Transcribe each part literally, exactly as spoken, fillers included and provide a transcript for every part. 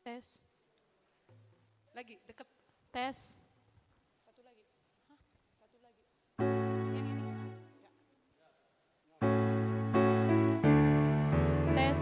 Tes. Lagi dekat. Tes. Satu lagi. Hah? Satu lagi. Yang ini. Ya. Tes. Tes.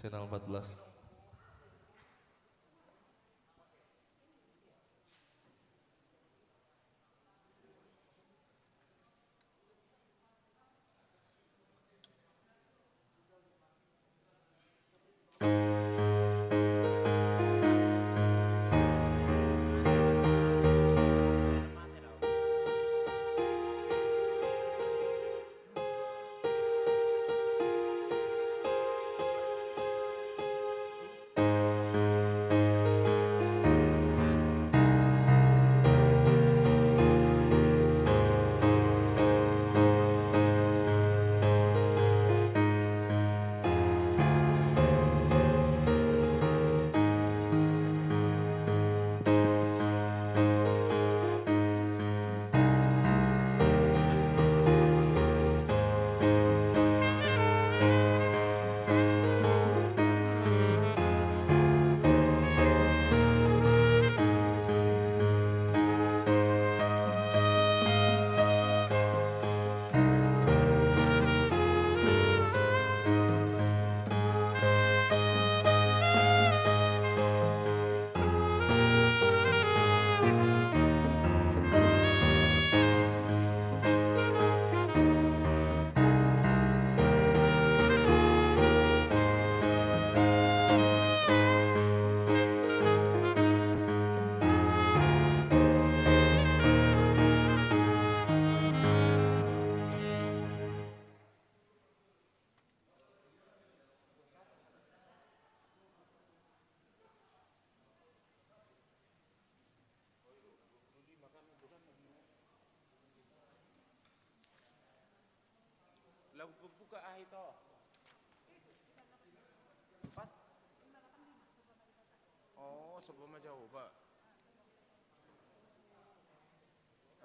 Channel empat belas. Lagu pembuka ah ito. Empat? Oh, sebelum aja, Pak.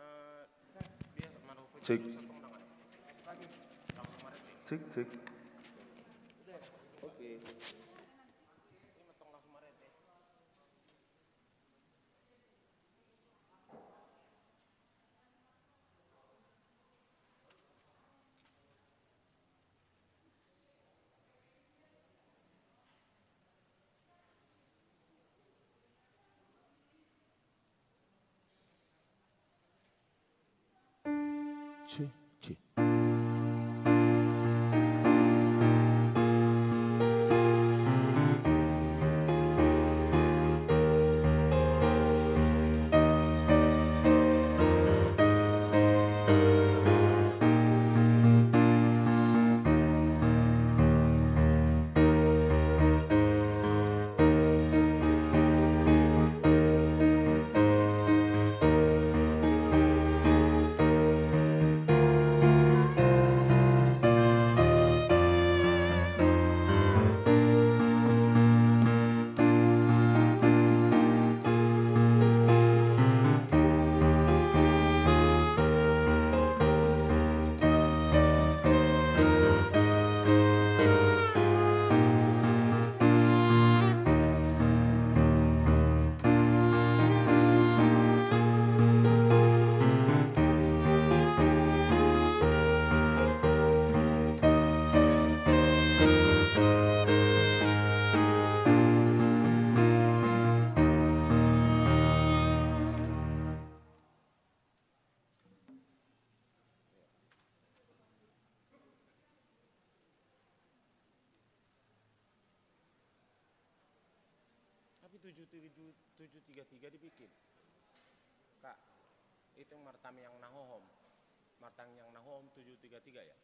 Eh, biasa, mana cek. Cek, cek. Oke. Cek, cek. Tapi tujuh, tujuh, tujuh tiga tiga dibikin. Kak, itu yang martangiang na hohom. Martangiang na hohom tujuh tiga tiga ya?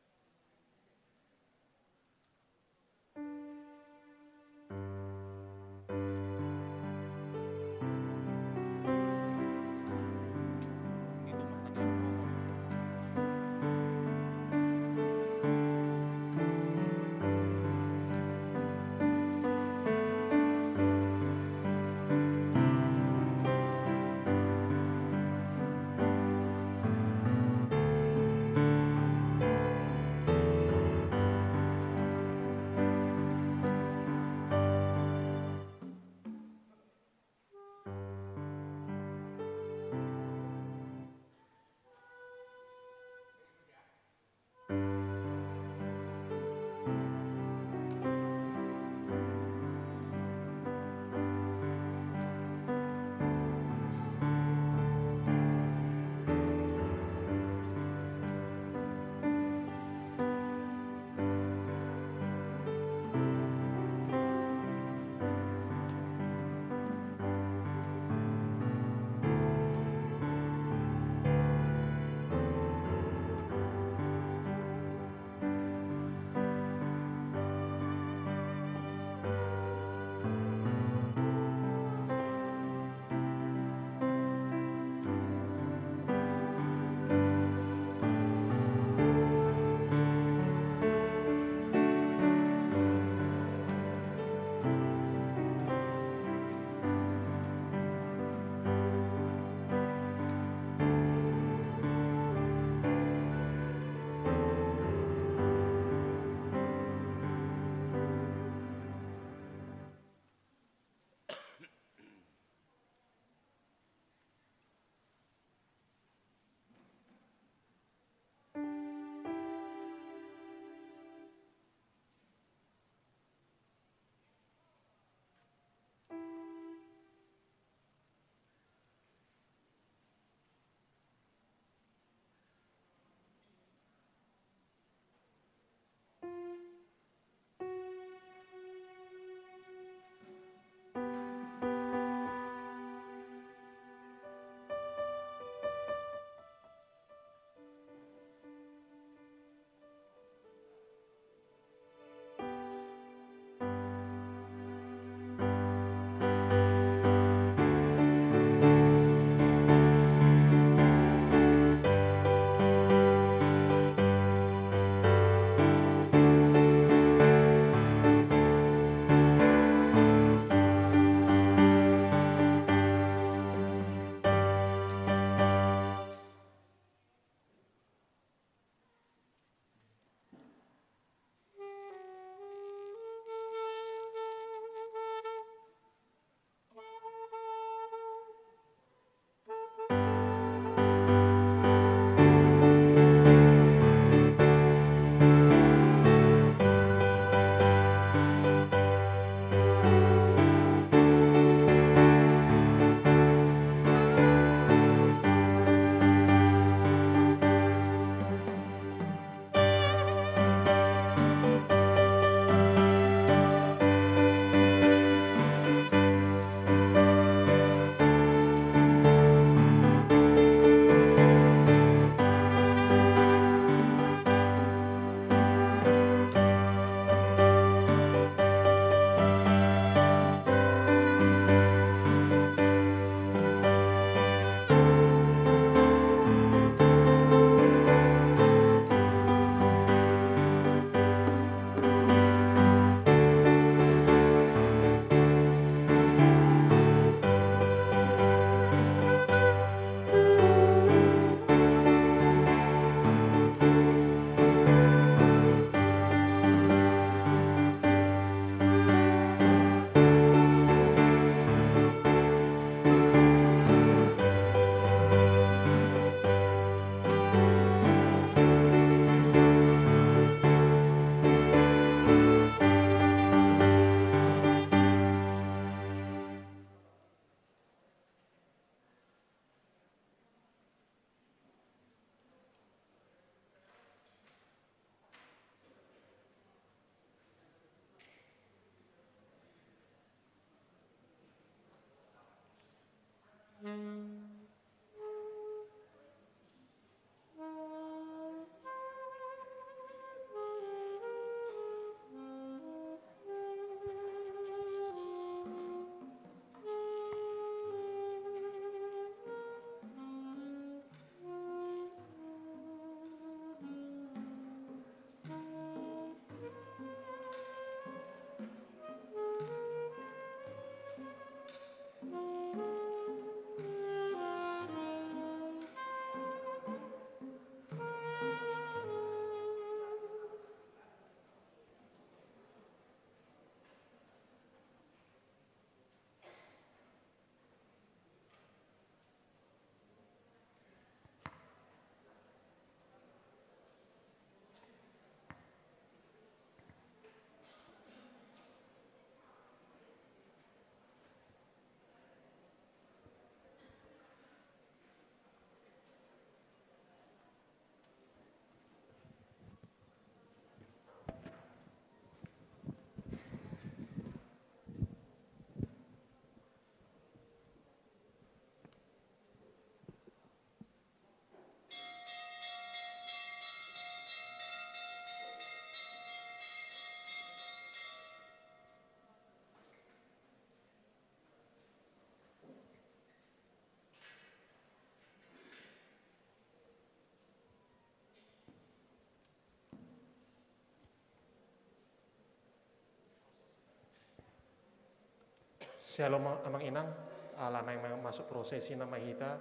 Shalom, Amang Inang, ala naeng ma-, masuk prosesi nama hita,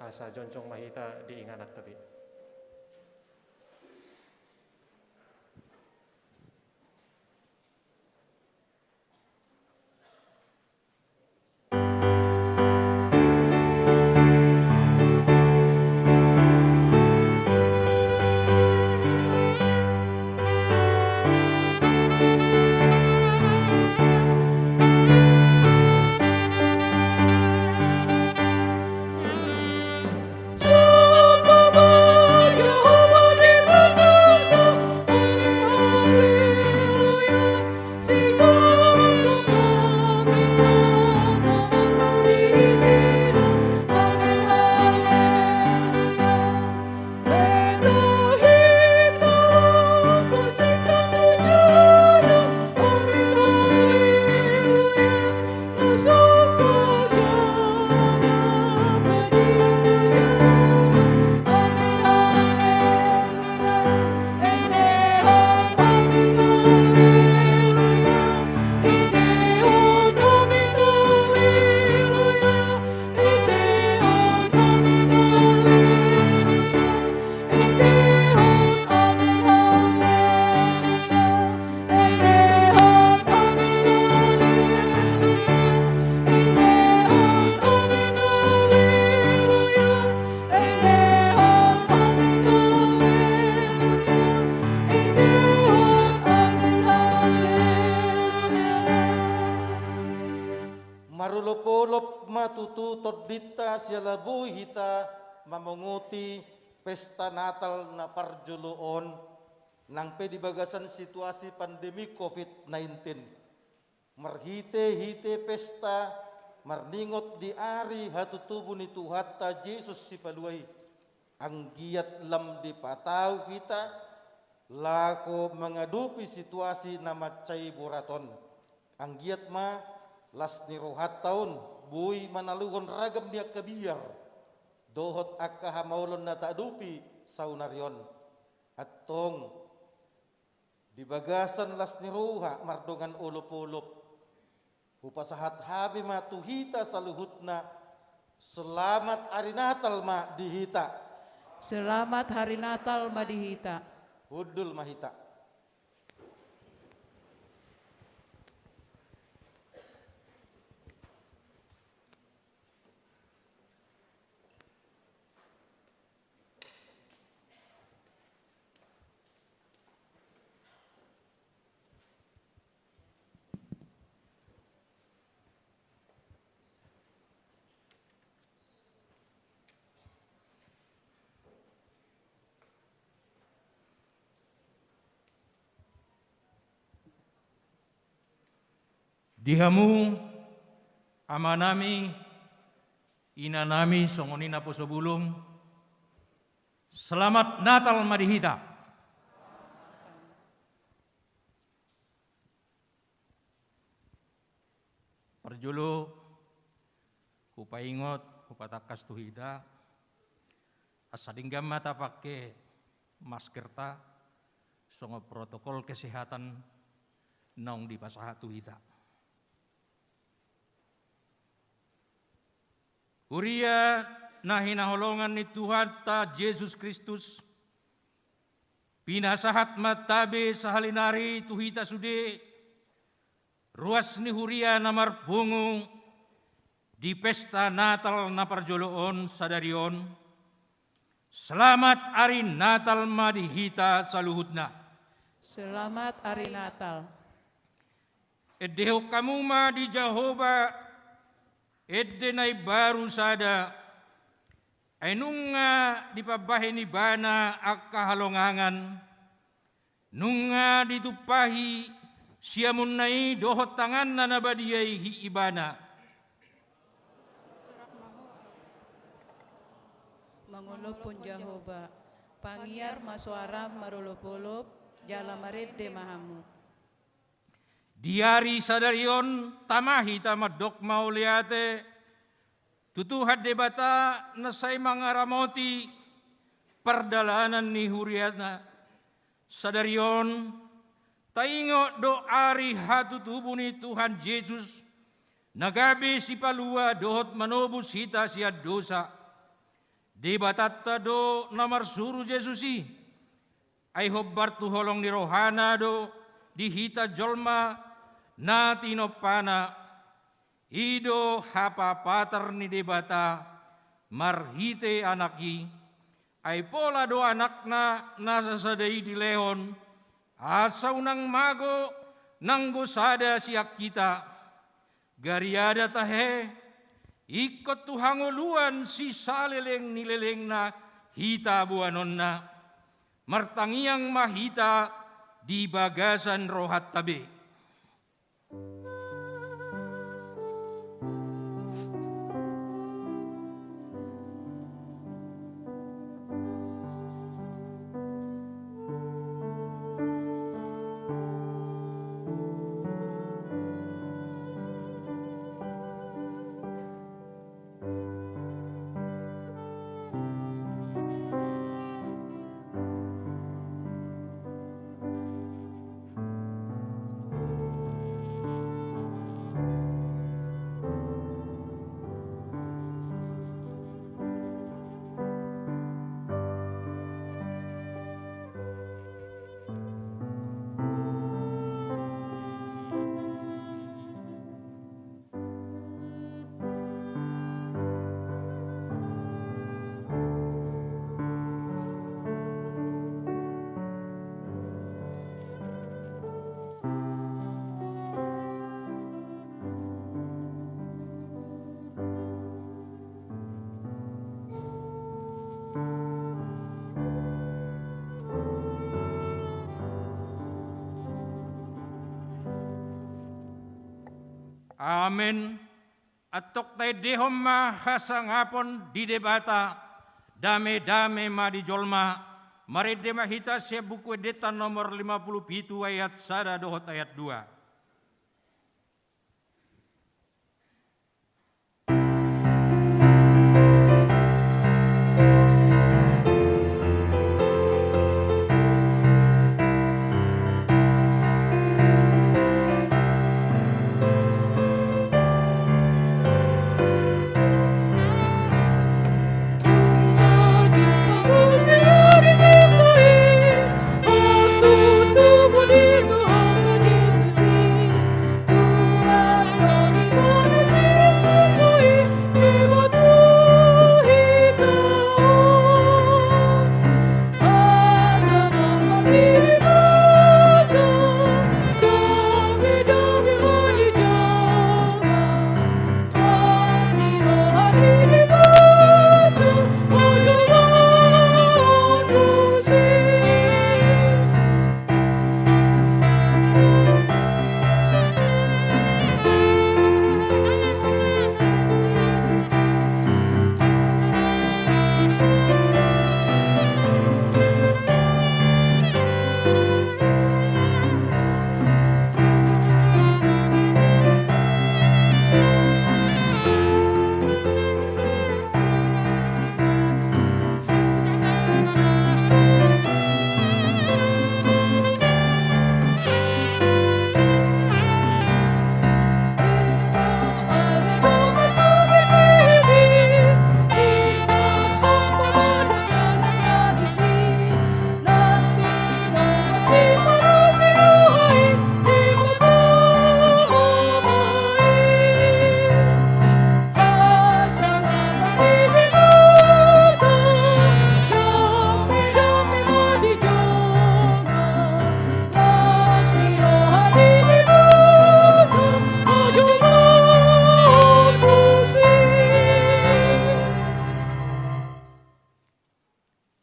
asa jongjong ma hita di ingananta be. Marolopolop ma tutu tondinta siala boi hita mamonguti pesta Natal na parjolo on, nang pe di bagasan situasi pandemi covid nineteen. Marhitehite pesta marningot di ari hatutubu ni Tuhanta Jesus Sipalua i, anggiat lam dipatau hita laho mangadopi situasi na mansai borat on. Anggiat ma las ni rohanta on boi manaluhon ragam ni angka biar dohot angka hamaolon na taadopi saonari on. Antong, di bagasan las ni roha mardongan olopolop, hupasahat hami ma tu hita saluhutna, selamat ari Natal ma di hita. Selamat hari Natal ma di hita. Hundul ma hita. Di hamu amanami, inanami, songon i naposo bulung, selamat Natal ma di hita. Parjolo, hupaingot, hupatangkas tu hita, asa denggan ma tapangke maskerta, songon protokol kesehatan naung dipasahat tu hita. Huria na hinaholongan ni Tuhanta Jesus Kristus, pinasahat ma tabe sahali nari tu hita sude, ruas ni huria na marpungu di pesta Natal na parjolo on sadari on. Selamat ari Natal ma di hita saluhutna. Selamat ari Natal. Endehon hamu ma di Jahowa ende na imbaru sada, ai nunga dipambahen Ibana angka halongangan, nunga ditumpahi siamunna i dohot tanganna na badia i Ibana. Mangolophon Jahowa, pangiar ma soaram marolopolop, jala marende ma hamu. Di ari sadari on tama hita mandok mauliate tu Tuhan Debata na sai mangaramoti pardalanan ni huriana. Sadari on taingot do ari hatutubu ni Tuhan Jesus na gabe sipalua dohot manobus hita sian dosa. Debatanta do na marsuru Jesus i, ai hombar tu holong ni rohana do di hita jolma na tinompaNa. I do hapapatar ni Debata marhite Anak i, ai pola do Anakna na sasada i dilehon, asa unang mago nanggo sada sian hita. Gariada tahe, ingkon tu hangoluan sisaleleng ni lelengna hita boanonna. Martangiang ma hita di bagasan rohanta be. Amen. Antong taendehon ma hasangapon di Debata. Dame-dame ma di jolma. Marende ma hita sian Buku Endenta nomor lima pulu pitu ayat sada dohot ayat dua.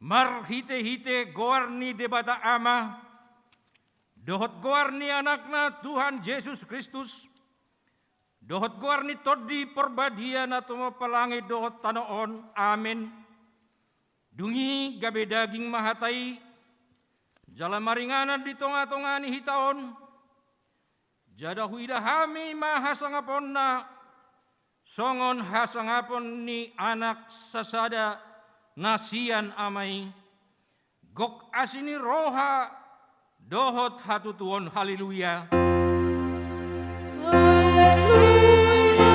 Marhite-hite goar ni Debata Ama, dohot goar ni Anakna Tuhan Jesus Kristus, dohot goar ni Tondi Porbadia na tumompa langit dohot tano on. Amen. Dung i gabe daging ma hata i, jala maringanan di tonga-tonga ni hita on, jala huida hami ma hasangaponna, songon hasangapon ni anak sasada na sian ama i, gok asi ni roha dohot hatutuon. Haleluya. Haleluya.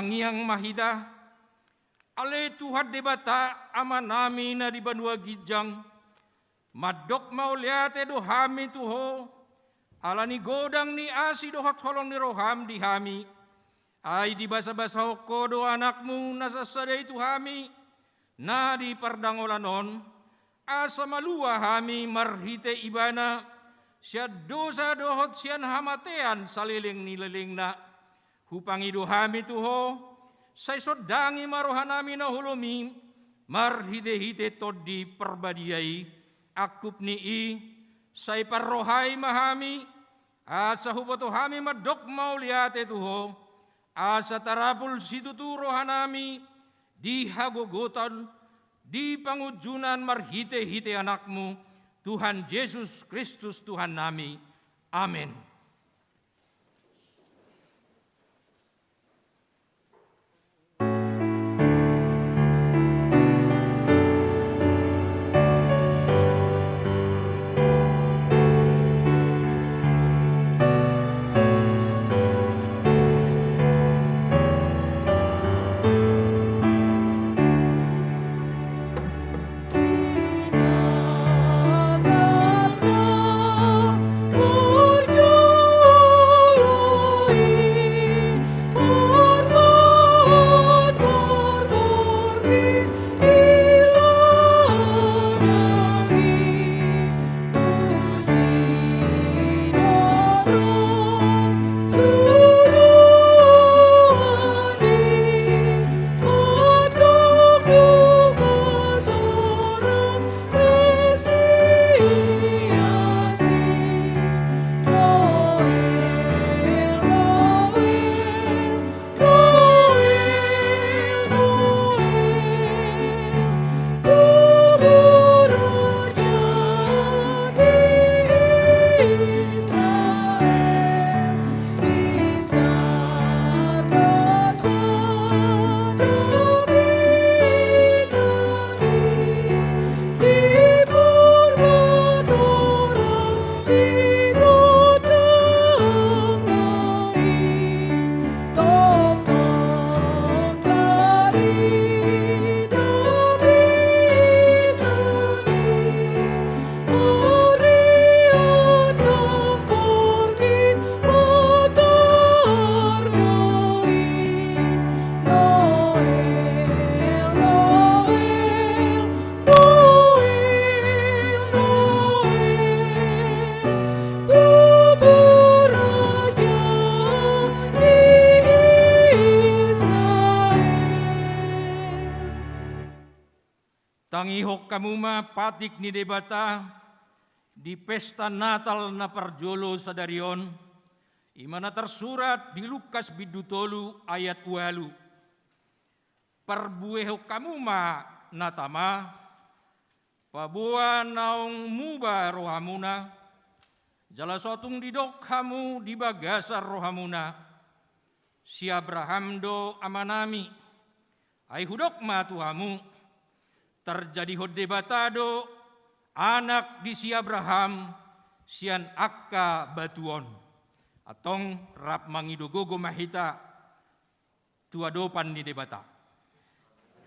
Tangiang ma hita. Ale Tuhan Debata, Amanami na di banua ginjang, mandok mauliate do hami tu Ho, ala ni godang ni asi dohot holong ni roham di hami. Ai dibasabasahon Ho do Anakmu na sasada i tu hami, na di pardangolan on, asa malua hami marhite Ibana, sian dosa dohot sian hamatean saleleng ni lelengna. Hupangido hami tu Ho, sai sondangi ma rohanami na holom i, marhitehite Tondi Parbadia i, angkup ni i, sai parrohai ma hami, asa huboto hami mandok mauliate tu Ho, asa tarapul situtu rohanami di hagogotan, di pangunjunan marhitehite Anakmu, Tuhan Jesus Kristus Tuhannami. Amen. Tangihon hamu ma patik ni Debata di pesta Natal na parjolo sadari on, i ma na tarsurat di Lukas bindu tolu ayat ualu. Parbuehon hamu ma na tama, paboa naung muba rohamuna, jala so tung didok hamu di bagasan rohamuna: Si Abraham do amanami. Ai hudok ma tu hamu, tarjadihon Debata do anak di si Abraham sian angka batu on. Antong rap mangido gogo ma hita tu adopan ni Debata.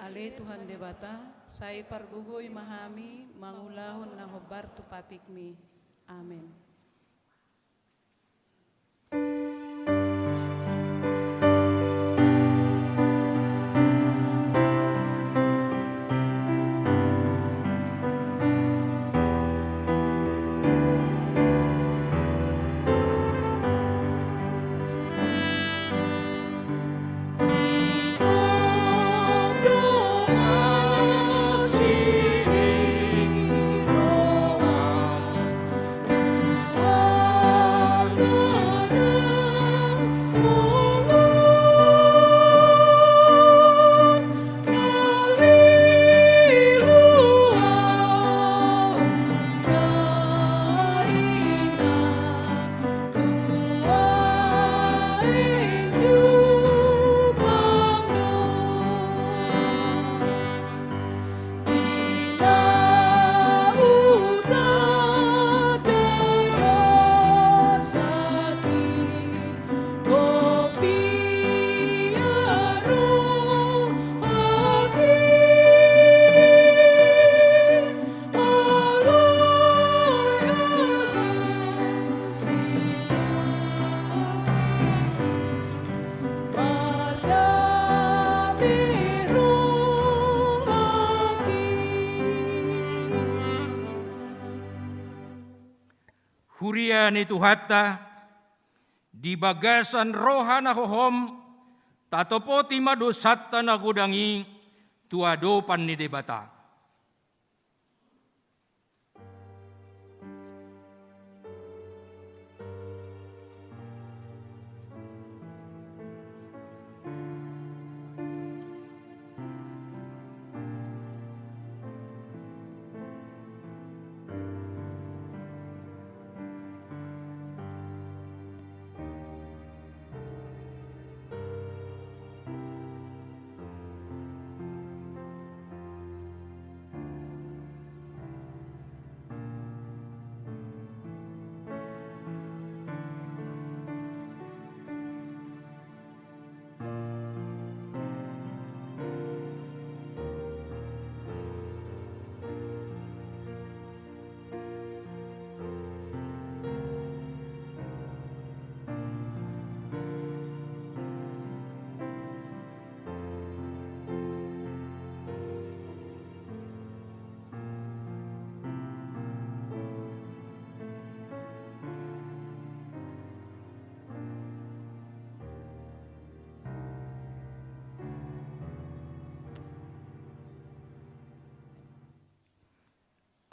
Ale Tuhan Debata, sai pargogoi ma hami mangulahon na hombar tu patikmi. Amen. Huria ni Tuhanta, di bagasan roha na hohom, tatopoti ma dosanta na godang i tu adopan ni Debata.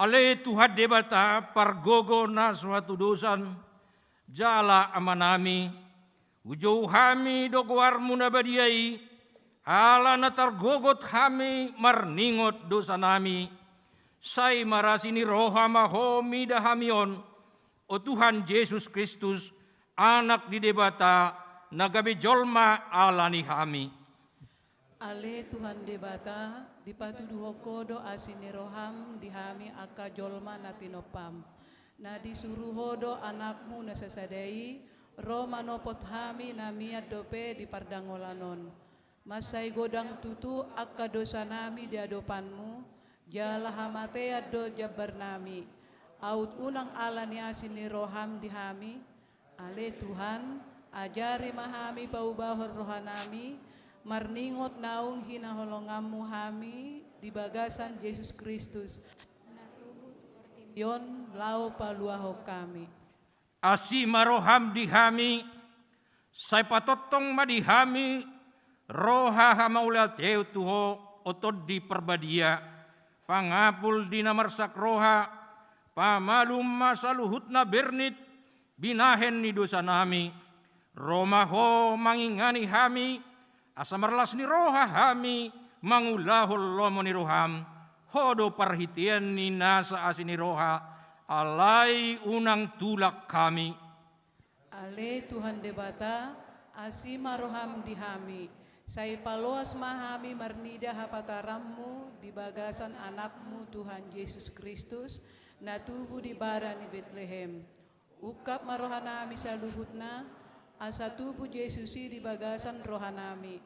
Ale Tuhan Debata, pargogo na so hatudosan, jala Amanami, hujou hami do goarmu na badia i, ala na targogot hami marningot dosanami, sai marasi ni roha ma Ho mida hami on, O Tuhan Jesus Kristus, Anak ni Debata, na gabe jolma ala ni hami. Ale Tuhan Debata, dipatuduhon Ho do asi ni roham di hami angka jolma na tinompaM. Na disuru Ho do AnakMu na sasada i, ro manopot hami na mian dope di pardangolan on. Mansai godang tutu angka dosanami di adopanMu, jala hamatean do jambarnami. Aut unang ala ni asi ni roham di hami, ale Tuhan, ajari ma hami paubahon rohanami, marningot naung hinaholonganMu hami di bagasan Jesus Kristus, na tubu tu portibi on laho paluahon hami. Asi ma roham di hami, sai patongtong ma di hami roha hamauliateon tu Ho, O Tondi Parbadia, pangapul di na marsak roha, pamalum ma saluhutna bernit, binahen ni dosanami, ro ma Ho mangingani hami, asa marlas ni roha hami mangulahon lomo ni roham, Ho do parhitean ni nasa asi ni roha, alai unang tulak hami. Ale Tuhan Debata, asi ma roham di hami, sai paloas ma hami marnida hapataranMu di bagasan AnakMu Tuhan Jesus Kristus, na tubu di bara ni Betlehem. Ungkap ma rohanami saluhutna, asa tubu Jesus i di bagasan rohanami,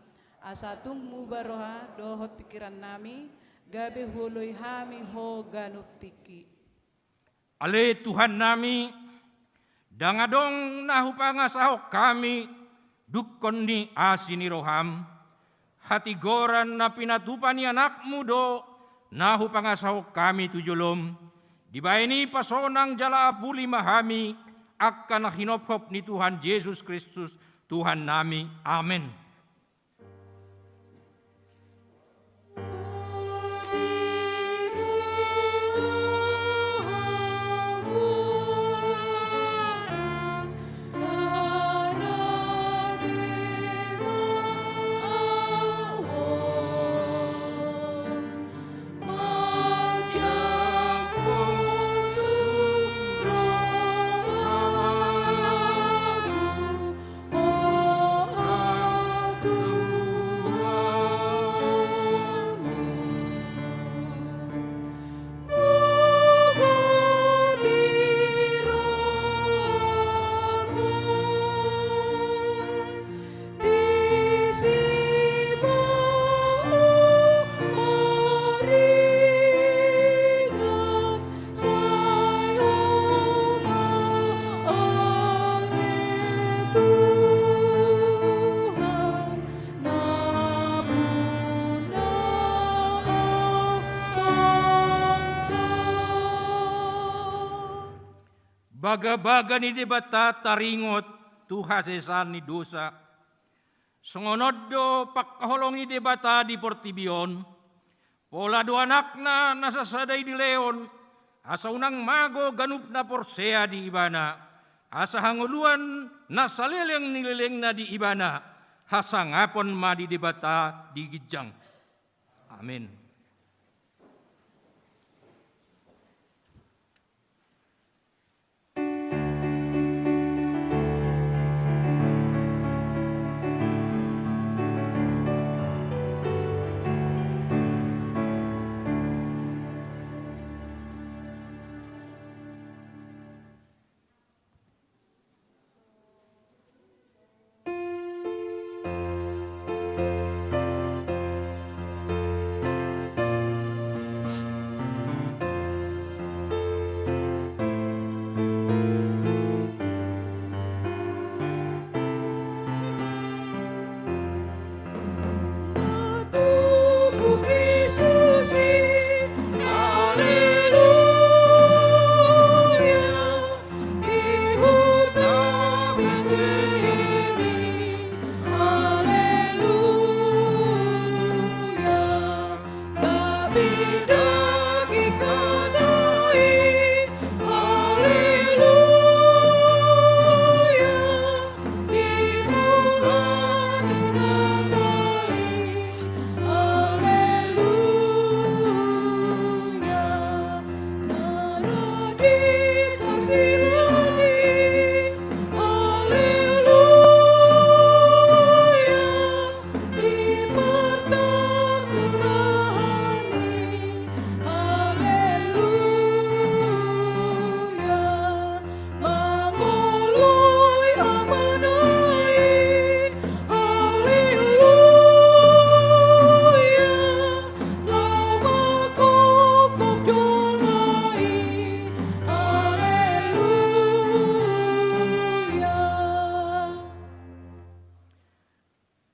asa tung muba roha dohot pingkirannami, gabe huoloi hami Ho ganup tingki. Ale Tuhannami, ndang adong na hupangasahon hami dungkon ni asi ni roham. Hatigoran na pinatupa ni AnakMu do na hupangasahon hami tu jolom. Dibahen i pasonang jala apuli ma hami angka na hinophop ni Tuhan Jesus Kristus, Tuhannami. Amen. Bagabaga ni Debata taringot tu hasesaan ni dosa. Songon on do pangkaholong ni Debata di portibi on. Pola do Anakna na sasada i dilehon, asa unang mago ganup na porsea di Ibana, asa hangoluan na saleleng ni lelengna di Ibana, hasangapon ma di Debata di ginjang. Amin.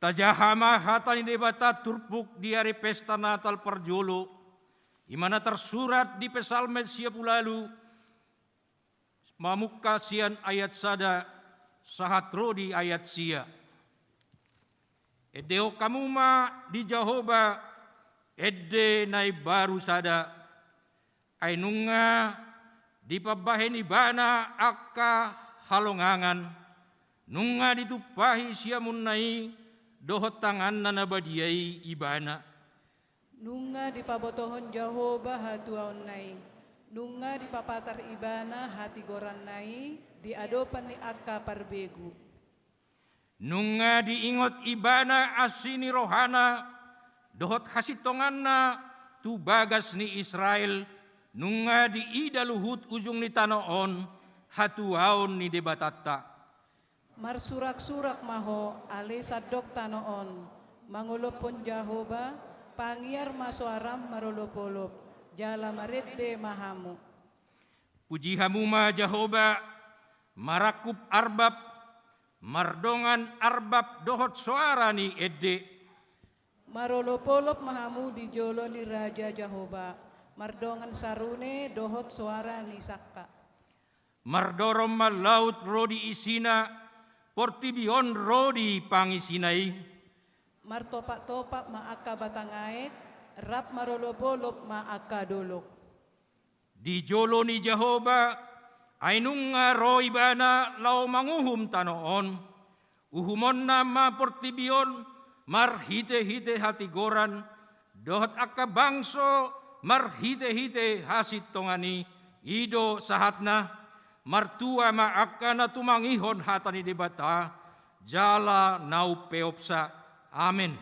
Tajaha ma hata ni Debata turpuk di ari pesta Natal parjolo, i ma na tarsurat di Psalmen sia pulu ualu, mamungka sian ayat sada sahat ro di ayat sia. Endehon hamu ma di Jahowa ende na imbaru sada, ai nunga dipambahen Ibana angka halongangan, nunga ditumpahi siamunna i dohot tanganna na badia i Ibana. Nunga dipabotohon Jahowa hatuaonna i, nunga dipapatar Ibana hatigoranna i di adopan ni angka parbegu. Nunga diingot Ibana asi ni rohana dohot hasintonganna tu bagas ni Israel, nunga diida luhut ujung ni tano on hatuaon ni Debatanta. Marsuraksurak ma ho, ale sandok tano on, mangolophon Jahowa, pangiar ma soaram marolopolop, jala marende ma hamu. Puji hamu ma Jahowa, marangkup arbab, mardongan arbab dohot soara ni ende. Marolopolop ma hamu di jolo ni Raja Jahowa, mardongan sarune dohot soara ni sangka. Mardorong ma laut ro di isina, portibi on ro di pangisina i. Martopattopat ma angka batang aek, rap marolopolop ma angka dolok. Di jolo ni Jahowa, ai nunga ro Ibana laho manguhum tano on. Uhumonna ma portibi on marhitehite hatigoran, dohot angka bangso marhitehite hasintongan i. I do sahatna. Martua ma angka na tumangihon hata ni Debata jala na umpeopsa. Amen.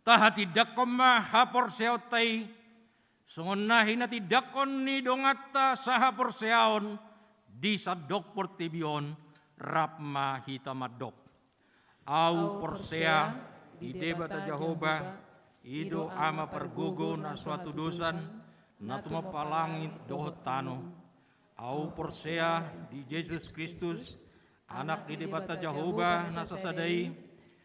Tahatindangkon ma haporseaonta i, songon na hinatindangkon ni donganta sahaporseaon di sandok portibi on, rap ma hita mandok. Ahu porsea di Debata Jahowa, i do Ama pargogo na so hatudosan, na tumompa langit dohot tano. Ahu porsea di Jesus Kristus, Anak ni Debata Jahowa na sasada i,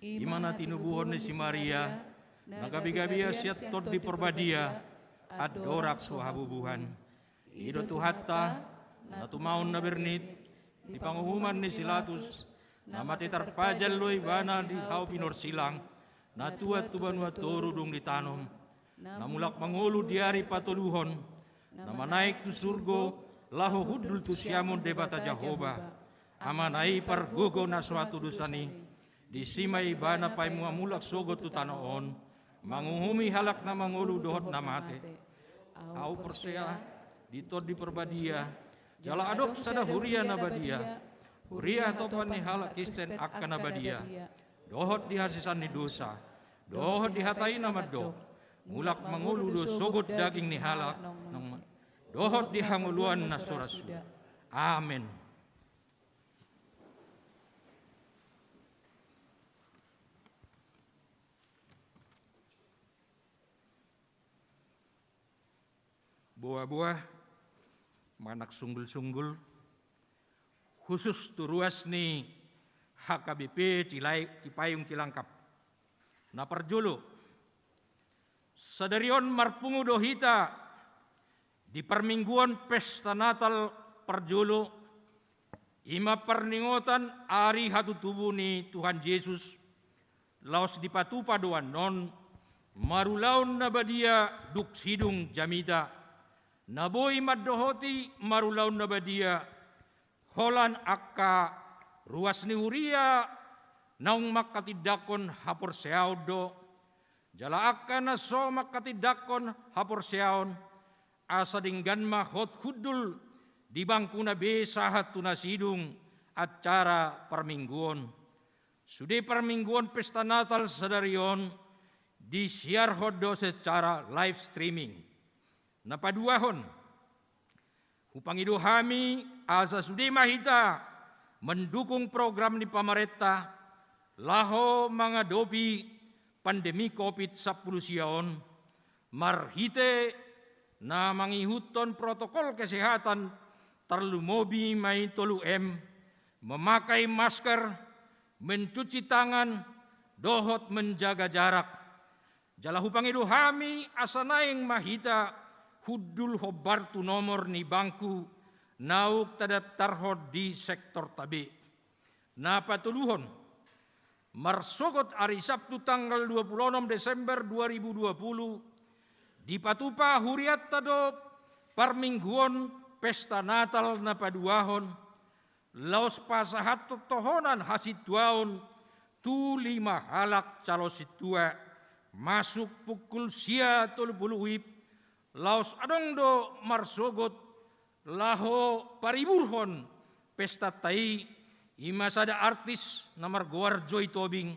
i ma na tinubuhon ni si Maria, na gabe-gabe ia sian Tondi Parbadia, andorang so habubuhan. I do Tuhanta, na tumaon na bernit, di panguhuman ni si Latus, na mate tarpajal do ibana di hau pinorsilang, na tuat tu banua toru dung ditanom, na mulak mangolu di ari patoluhon, na manaek tu surgo, laho hundul tu siamun Debata Jahowa, Amana i pargogo na so hatudosan i, disi ma ibana paimua mulak sogot tu tano on, manguhumi halak na mangolu dohot na mate. Ahu porsea di Tondi Parbadia, jala adong sada huria na badia, huria hatopan ni halak Kristen angka na badia, dohot di hasesaan ni dosa, dohot di hata i na mandok, mulak mangolu do sogot daging ni halak, nang-, dohot di hangoluan na so ra suda. Amen. Boa-boa, manang sunggul-sunggul, khusus tu ruas ni H K B P Cilai-, Cipayung Cilangkap. Na parjolo, sadari on marpungu do hita di parmingguon pesta Natal parjolo, i ma parningotan ari hatutubu ni Tuhan Jesus, laos dipatupa do annon marulaon na badia dung sidung jamita, na boi mandohoti marulaon na badia, holan angka ruas ni huria naung mangkatindangkon haporseaon do, jala angka na so mangkatindangkon haporseaon, asa denggan ma hot hundul di bangkuna be sahat tu na sidung acara parmingguon. Sude parmingguon pesta Natal sadari on disiarhon do secara live streaming. Na paduahon, hupangido hami asa sude ma hita mandukung program ni pamarenta laho mangadopi pandemi covid sampulu sia on, marhite na mangihuthon protokol kesehatan, tarlumobi ma i tolu M, memakai masker, mencuci tangan, dohot menjaga jarak. Jala hupangido hami asa naeng ma hita hundul hombar tu nomor ni bangku naung tadaftarhon di sektorta be. Na patoluhon, marsogot ari Sabtu tanggal dua pulu onom Desember dua ribu dua pulu, dipatupa hurianta do parmingguon pesta Natal na paduahon, laos pasahathon tohonan hasintuaon tu lima halak calon sintua, masuk pukul sia tolu pulu WIB, laos adong do marsogot laho pariburhon pestanta i, i ma sada artis na margoar Joy Tobing,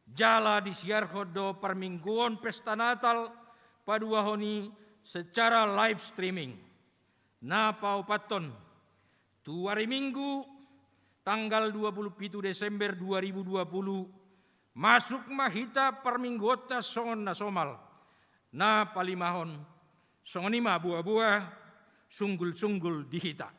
jala disiarhon do parmingguon pesta Natal paduahon i secara live streaming. Na paopathon, tu ari Minggu tanggal dua pulu pitu Desember dua ribu dua pulu, masuk ma hita parmingguonta songon na somal. Na palimahon, songon i ma boa-boa, sunggul-sunggul di hita.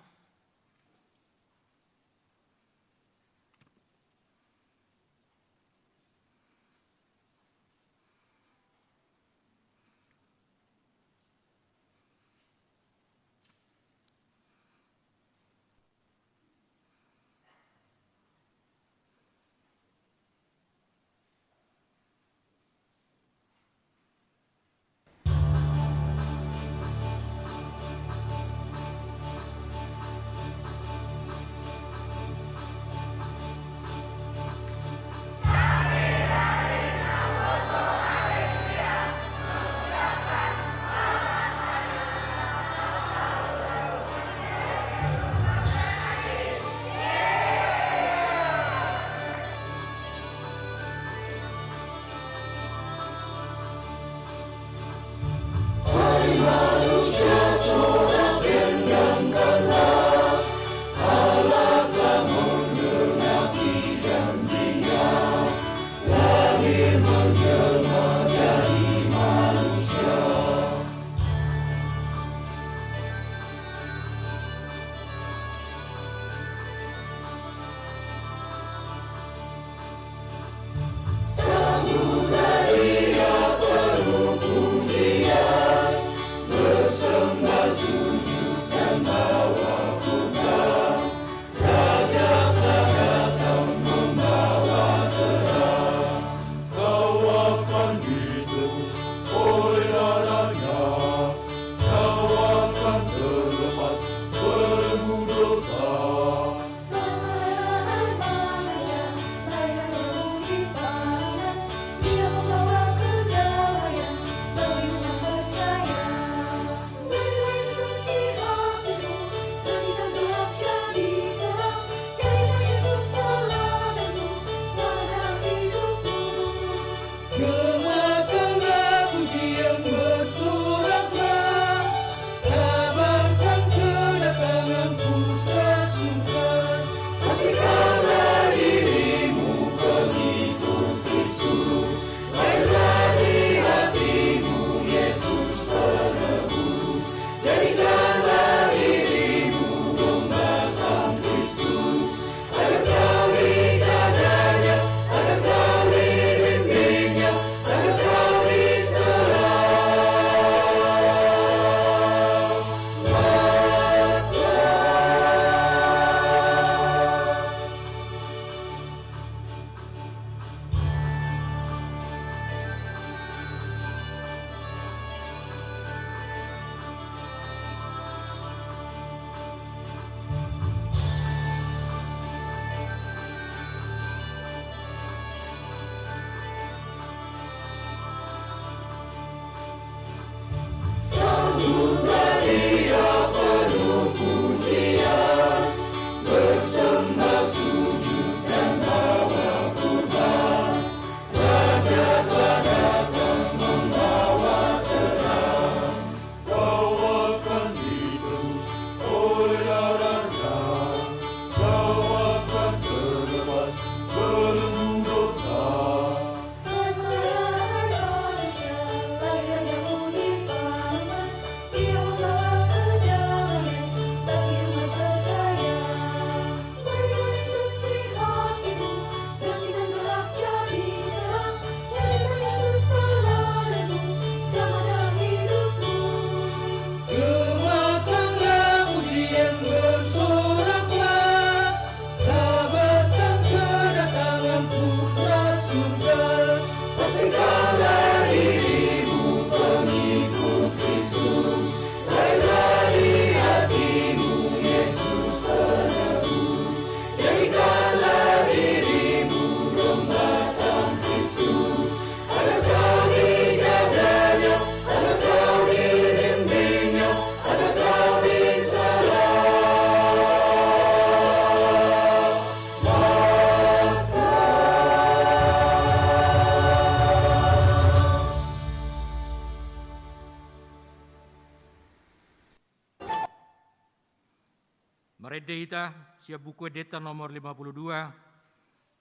Ende hita, sian Buku Endenta nomor lima puluh dua,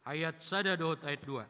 ayat sada dohot ayat dua.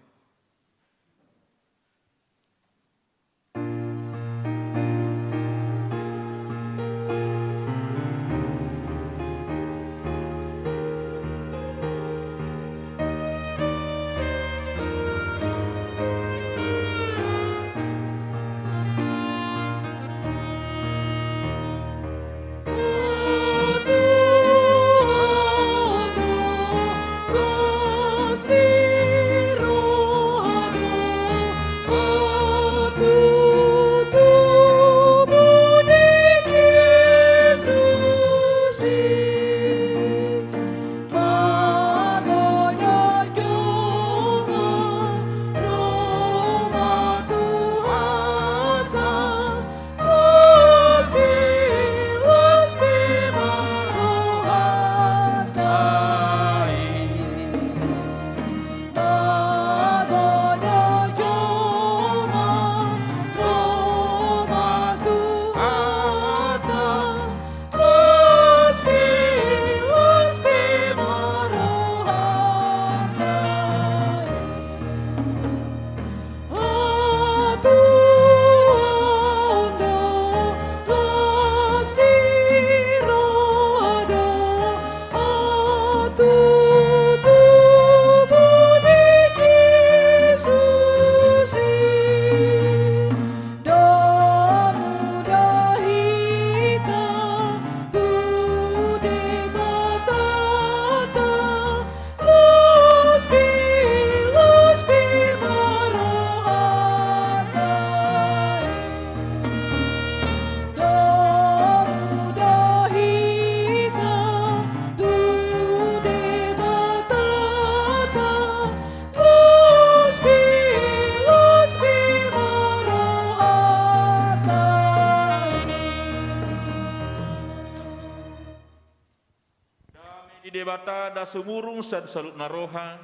Dame ni Debata na sumurung sian saluhutna roha,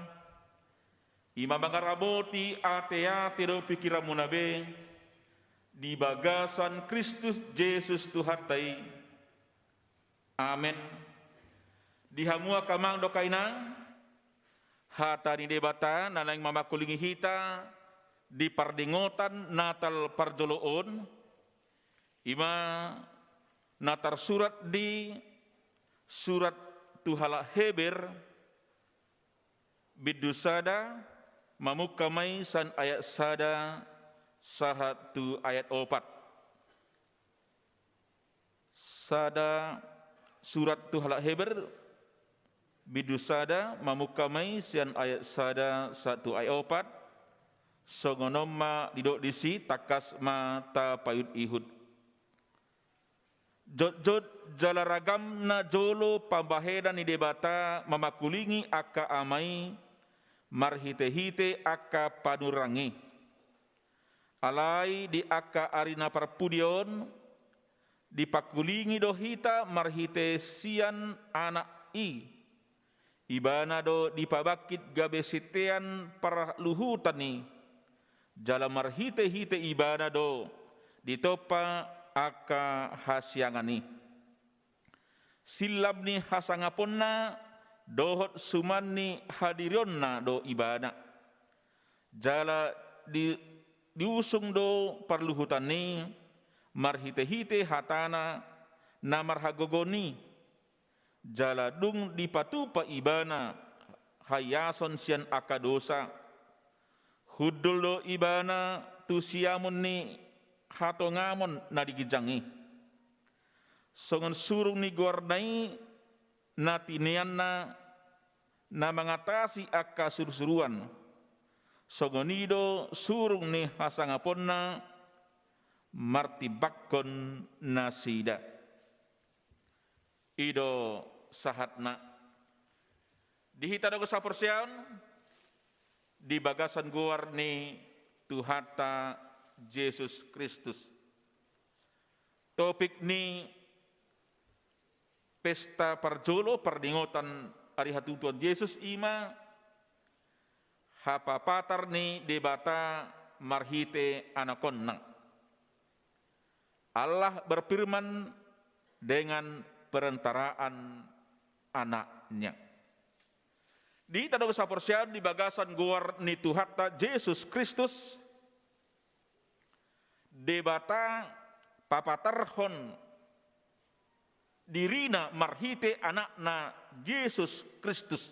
i ma mangaramoti ateate dohot pingkiranmuna be di bagasan Kristus Jesus Tuhanta i. Amen. Di hamu angka amang dohot inang, hata ni Debata na naeng mamangkulingi hita di pardingotan Natal parjolo on, i ma na tarsurat di surat tu halak Heber, bindu sada, mamungka ma i sian ayat sada sahat tu ayat opat. Sada, surat tu halak Heber, bindu sada, mamungka ma i sian ayat sada sahat tu ayat opat. Songon on ma didok disi, tangkas ma tapaihutihut. Jotjot jala ragam na jolo pambahenan ni Debata mamangkulingi angka ama i marhitehite angka panurirang i. Alai di angka ari na parpudi on, dipangkulingi do hita marhite sian Anak i. Ibana do dipabangkit gabe sitean parluhutan i, jala marhitehite Ibana do ditompa angka hasiangan i. Sillam ni hasangaponna dohot suman ni hadirionna do Ibana. Jala di, diusung do parluhutan i marhitehite hatana na marhagogoon i. Jala dung dipatupa Ibana haiason sian angka dosa, hundul do Ibana tu siamun ni hatongamon na di ginjang i. Songon surung ni goarna i na tineanna na mangatasi angka surusuruan, songon i do surung ni hasangaponna martimbangkon nasida. I do sahatna. Di hita dohot sahaporseaon di bagasan goar ni Tuhanta Jesus Kristus. Topik ni pesta parjolo pardingotan ari hatutuan Jesus i ma hapapatar ni Debata marhite Anakonna. Allah berfirman dengan perantaraan Anaknya. Di hita dongan saporseaon, di bagasan goar ni Tuhanta Jesus Kristus, Debata papatarhon dirina marhite Anakna Jesus Kristus.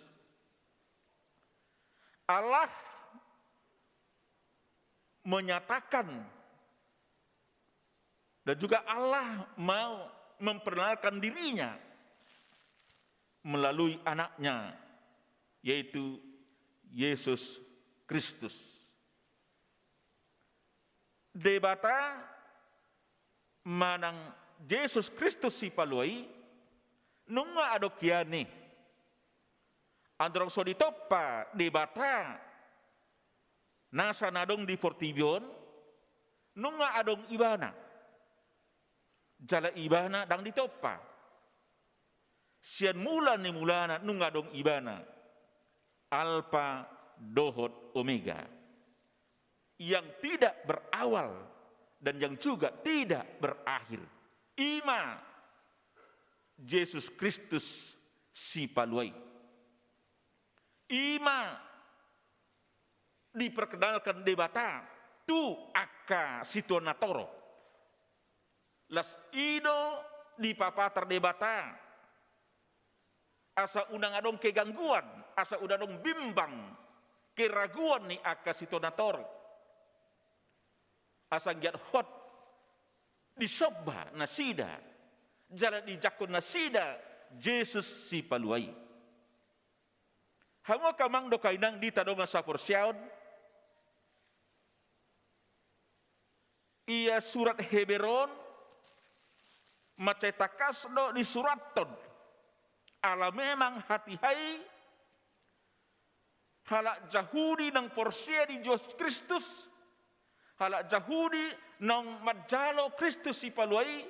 Allah menyatakan dan juga Allah mau memperkenalkan dirinya melalui Anaknya, yaitu Yesus Kristus. Debata manang Jesus Kristus Sipalua i nunga adong hian i. Andorang so ditompa Debata nasa na adong di portibi on, nunga adong Ibana. Jala Ibana ndang ditompa. Sian mula ni mulana nunga adong Ibana. Alfa dohot Omega, yang tidak berawal dan yang juga tidak berakhir. I ma Jesus Kristus Sipalua i. I ma diperkenalkan Debata tu angka situan na torop. Laos i do dipapatar Debata asa unang adong kegangguan, asa unang adong bimbang, keraguan ni angka situan na torop. Asa anggiat hot disomba nasida jala dijangkon nasida Jesus Sipalua i. Hamu angka amang dohot inang di hita dongan saporseaon, ia surat Heber on mansai tangkas do disurathon. Ala memang hatiha i halak Jahudi naung porsea di Jesus Kristus, halak Jahudi naung manjalo Kristus Sipalua i,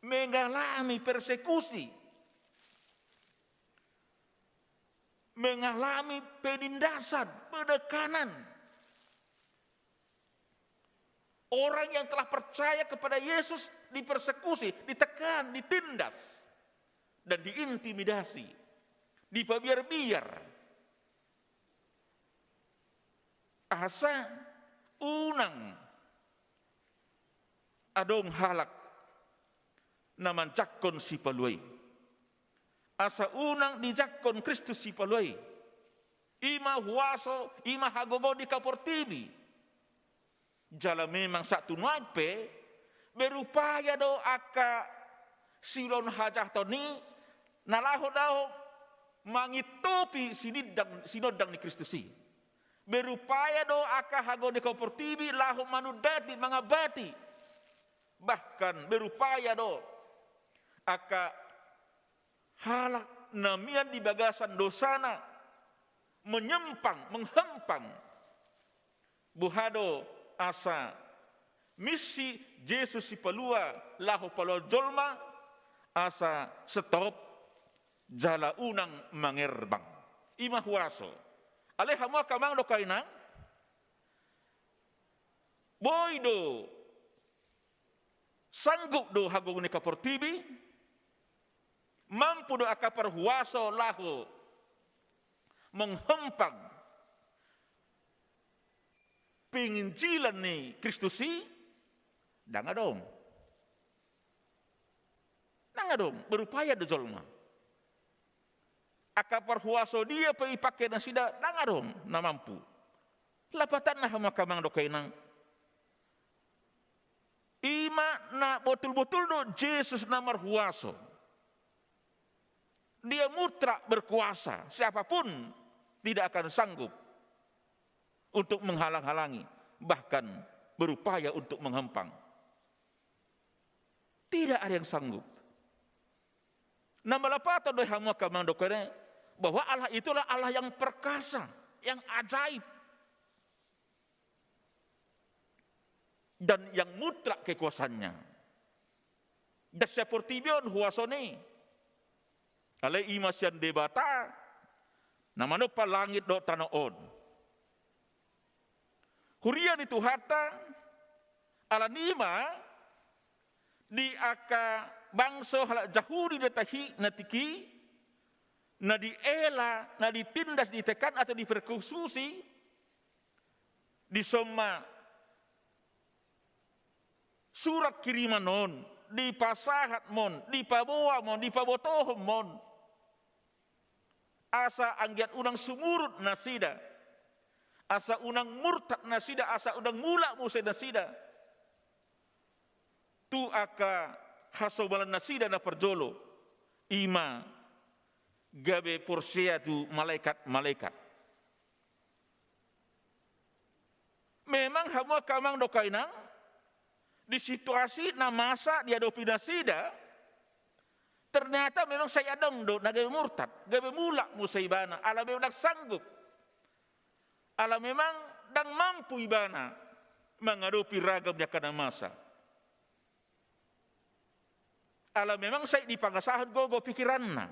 mengalami persekusi, mengalami penindasan, penekanan. Orang yang telah percaya kepada Yesus dipersekusi, ditekan, ditindas, dan diintimidasi, dipabiar-biar. Asa unang adong halak na manjangkon Sipalua i. Asa unang dijangkon Kristus Sipalua i. I ma huaso, i ma hagogoon di angka portibi. Jala memang sahat tu nuaeng pe, berupaya do angka siulaon hajahaton i na laho do mangintopi sinindang, sinondang ni Kristus i. Berupaya do angka hagogoon di angka portibi laho manundati, mangambati. Bahkan berupaya do angka halak na mian di bagasan dosana, menyimpang, menghempang. Boha do asa misi Jesus Sipalua laho paluahon jolma, asa stop jala unang mangerbang. I ma huaso. Alai hamu angka amang dohot inang, boi do, sanggup do hagogoon ni angka portibi, mampu do angka parhuaso laho menghempang penginjilan ni Kristus i? Ndang adong. Ndang adong, berupaya do jolma. Angka parhuaso dia pe ipangke nasida, ndang adong na mampu. Lapatanna hamu angka amang dohot inang, i ma na botul-botul do Jesus na marhuaso. Dia mutlak berkuasa, siapa pun tidak akan sanggup untuk menghalang-halangi, bahkan berupaya untuk menghempang. Tidak ada yang sanggup. Na malapaton do i hamu angka amang dohot inang, bahwa Allah itulah Allah yang perkasa, yang ajaib, dan yang mutlak kekuasaannya. Ndang sian portibi on huasona i. Alai i ma sian Debata na manompa langit dohot tano on. Huria ni Tuhanta, alani i ma di angka bangso halak Jahudi na tahi, na tingki, na diela, na ditindas, ditekan atau dipersekusi, dison ma surat kiriman on, dipasahat ma on, dipaboa ma on, dipabotohon ma on. Asa anggiat unang sumurut nasida, asa unang murtad nasida, asa unang mulak muse nasida tu angka hasomalan nasida na parjolo, i ma gabe porsea tu malaikat-malaikat. Memang hamu angka amang dohot inang, di situasi na masa diadopi nasida, ternyata memang sai adong do na gabe murtad, gabe mulak muse ibana, ala memang ndang sanggup. Ala memang ndang mampu ibana mangadopi ragam ni angka na masa. Ala memang sai dipangasahon gogo pikiranna.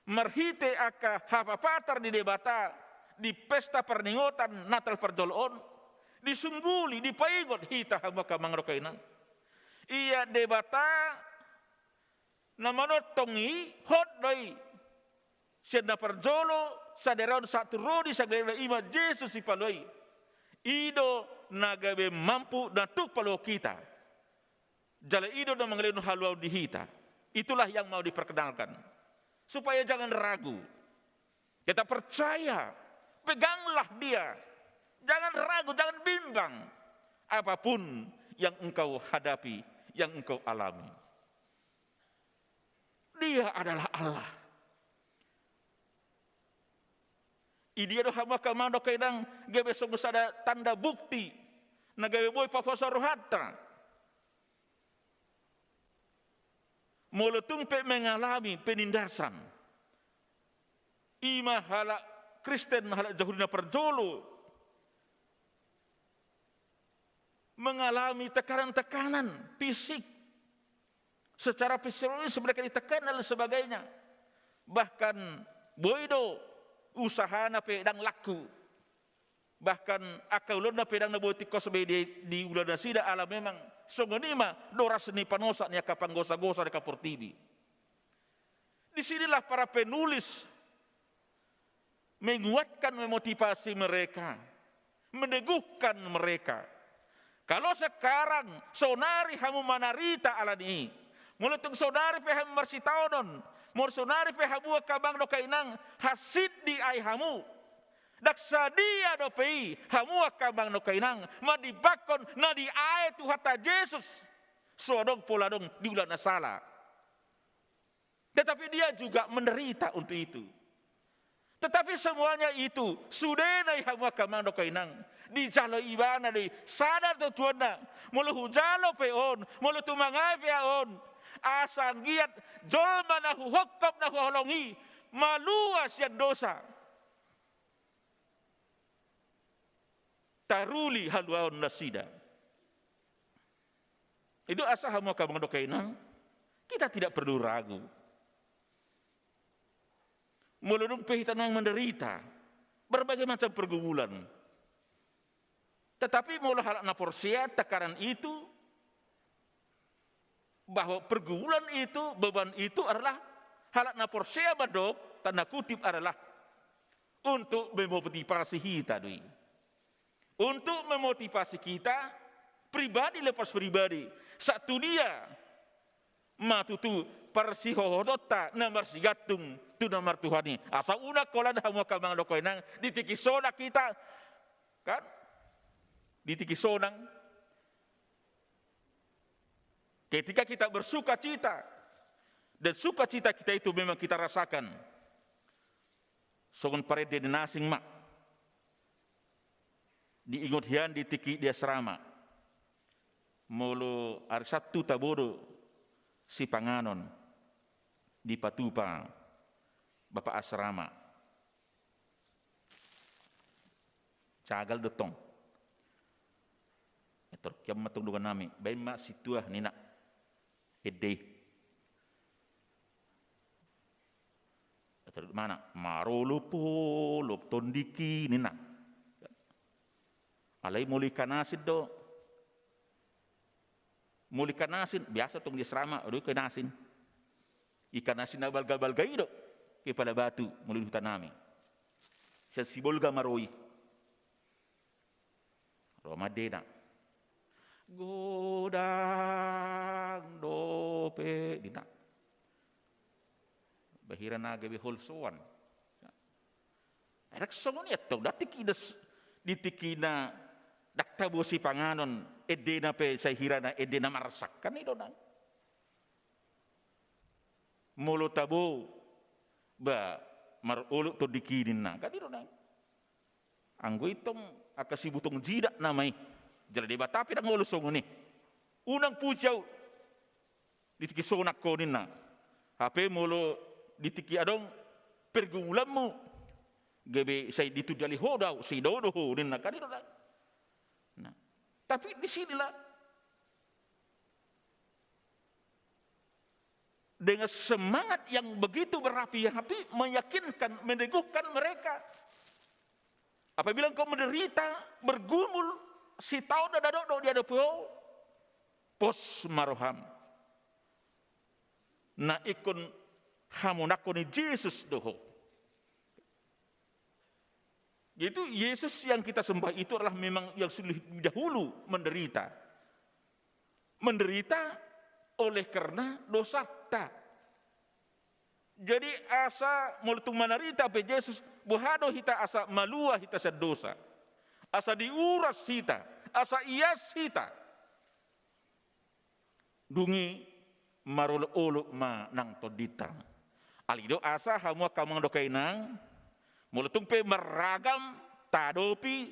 Marhite angka hapapatar ni Debata di pesta parningotan Natal parjolo on, disungguli, dipaingot hita hamu angka amang dohot inang. Ia Debata na manongtong i, hot do i. Sian na parjolo, sadarion sahat tu ro di sagalana, i ma Jesus Sipalua i. I do na gabe mampu na tuk paluahon hita. Jala i do na mangalehon haluaon di hita. Itulah yang mau diperkenalkan. Supaya jangan ragu. Kita percaya, peganglah Dia. Jangan ragu, jangan bimbang. Apapun yang engkau hadapi, yang engkau alami. Dia adalah Allah. Idia do hamu angka amang dohot inang, gabe songon sada tanda bukti na gabe boi pafosa rohanta. Molo tung pe mengalami penindasan, i ma halak Kristen, halak Jahudi na parjolo, mengalami tekanan-tekanan fisik, secara psikologis mereka ditekan dan lain sebagainya. Bahkan boi do usahana pe ndang laku. Bahkan angka ulaonna pe ndang na boi tingkos be di, diula nasida, ala memang songon i ma doras ni panosak ni angka panggosa-gosa di angka portibi. Di sinilah para penulis menguatkan, memotivasi mereka, meneguhkan mereka. Kalau sekarang, saonari hamu mandarita ala ni i, molo tung saonari pe hamu marsitaonon, molo saonari pe hamu angka amang dohot inang, hansit di ai hamu, ndang sadia dope i hamu angka amang dohot inang mandimbangkon na di ai Tuhanta Jesus, so adong pola adong diula na sala. Tetapi dia juga menderita untuk itu. Tetapi semuanya itu, sudena i hamu angka amang dohot inang, dijalo ibana do i, sada do tujuanna. Molo hujalo pe on, molo tumangai pe on, asa anggiat jolma na huhongkop, na huhaholongi, malua sian dosa. Taruli haluaon nasida. I do asa hamu angka amang dohot inang, kita tidak perlu ragu. Molo dung pe hita nuaeng menderita berbagai macam pergumulan, tetapi molo halak na porsea, tekanan itu, bahwa pergumulan itu, beban itu adalah halak na porsea mandok, tanda kutip, adalah untuk memotivasi hita do i. Untuk memotivasi kita pribadi lepas pribadi, sahat tu dia ma tutu parsihohotonta na marsigantung tu na marTuhan i. Asa unang holan hamu angka amang dohot inang, di tingki sonang hita, kan? Di tingki sonang. Ketika kita bersukacita, dan sukacita kita itu memang kita rasakan, songon parende ni na asing ma, diingot hian di tingki di asrama. Molo ari Sabtu tabo do sipanganon, dipatupa bapak asrama. Jagal do tong. Etor, kiam ma tong donganami, baen ma sintua ninna. Ende i. Etor, mana? Marolopolop tondingki ninna. Alai molo ikan asin do. Molo ikan asin, biasa tong di asrama, do ikan asin. Ikan asi na balga-balga i do kepala batu molo di huta nami. Sian Sibolga ma ro i. Ro ma endena. Godang dope ninna. Bahira na gabe holsoan. Erek songon i antong, da tingkina s-, di tingkina ndang tabo sipanganon, endena pe sai hira na endena marsak, kan i do nang. Molo tabo, ba, marolop tondingki ninna, kan i do nang. Anggo i antong angka sibutong jidat nama i. Jala Debata pe ndang olo songon i. Unang puji au di tingki sonang ho ninna. Hape molo di tingki adong pergumulanmu, gabe sai ditundali ho do au, sai dao do ho ninna, kan i do nang. Nah, tapi di sinilah dengan semangat yang begitu berapi-api, meyakinkan, meneguhkan mereka. Apabila engkau menderita, bergumul, sitaon do, ndada do diadopi ho, pos ma roham. Na ingkon hamonanghon ni Jesus do ho. Jadi Yesus yang kita sembah itu adalah memang yang sudah lebih dahulu menderita. Menderita oleh karena dosanta. Jadi asa molo tung manderita pe Jesus, boha do hita asa malua hita sian dosa. Asa diuras hita, asa ias hita. Dung i marolop-olop ma nang tondinta. Alai do asa hamu angka amang dohot inang, molo tung pe marragam tadopi,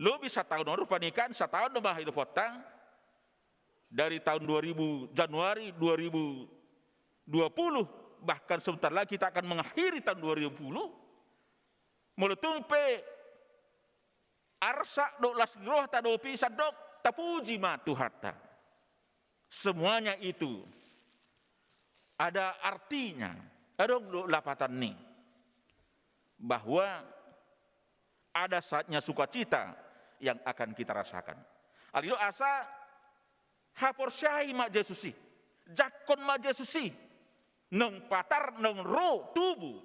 lobi sataon on rupani kan, sataon do ma hidoponta, dari tahun dua ribu, Januari dua ribu dua puluh, bahkan sebentar lagi kita akan mengakhiri tahun dua ribu dua puluh, molo tung pe arsak dohot las ni roha tadopi, sandok, tapuji ma Tuhanta. Semuanya itu ada artinya, adong do lapatanna i, bahwa ada saatnya sukacita yang akan kita rasakan. Alai do asa haporseai ma Jesus i, jangkon ma Jesus i, naung patar, naung ro tubu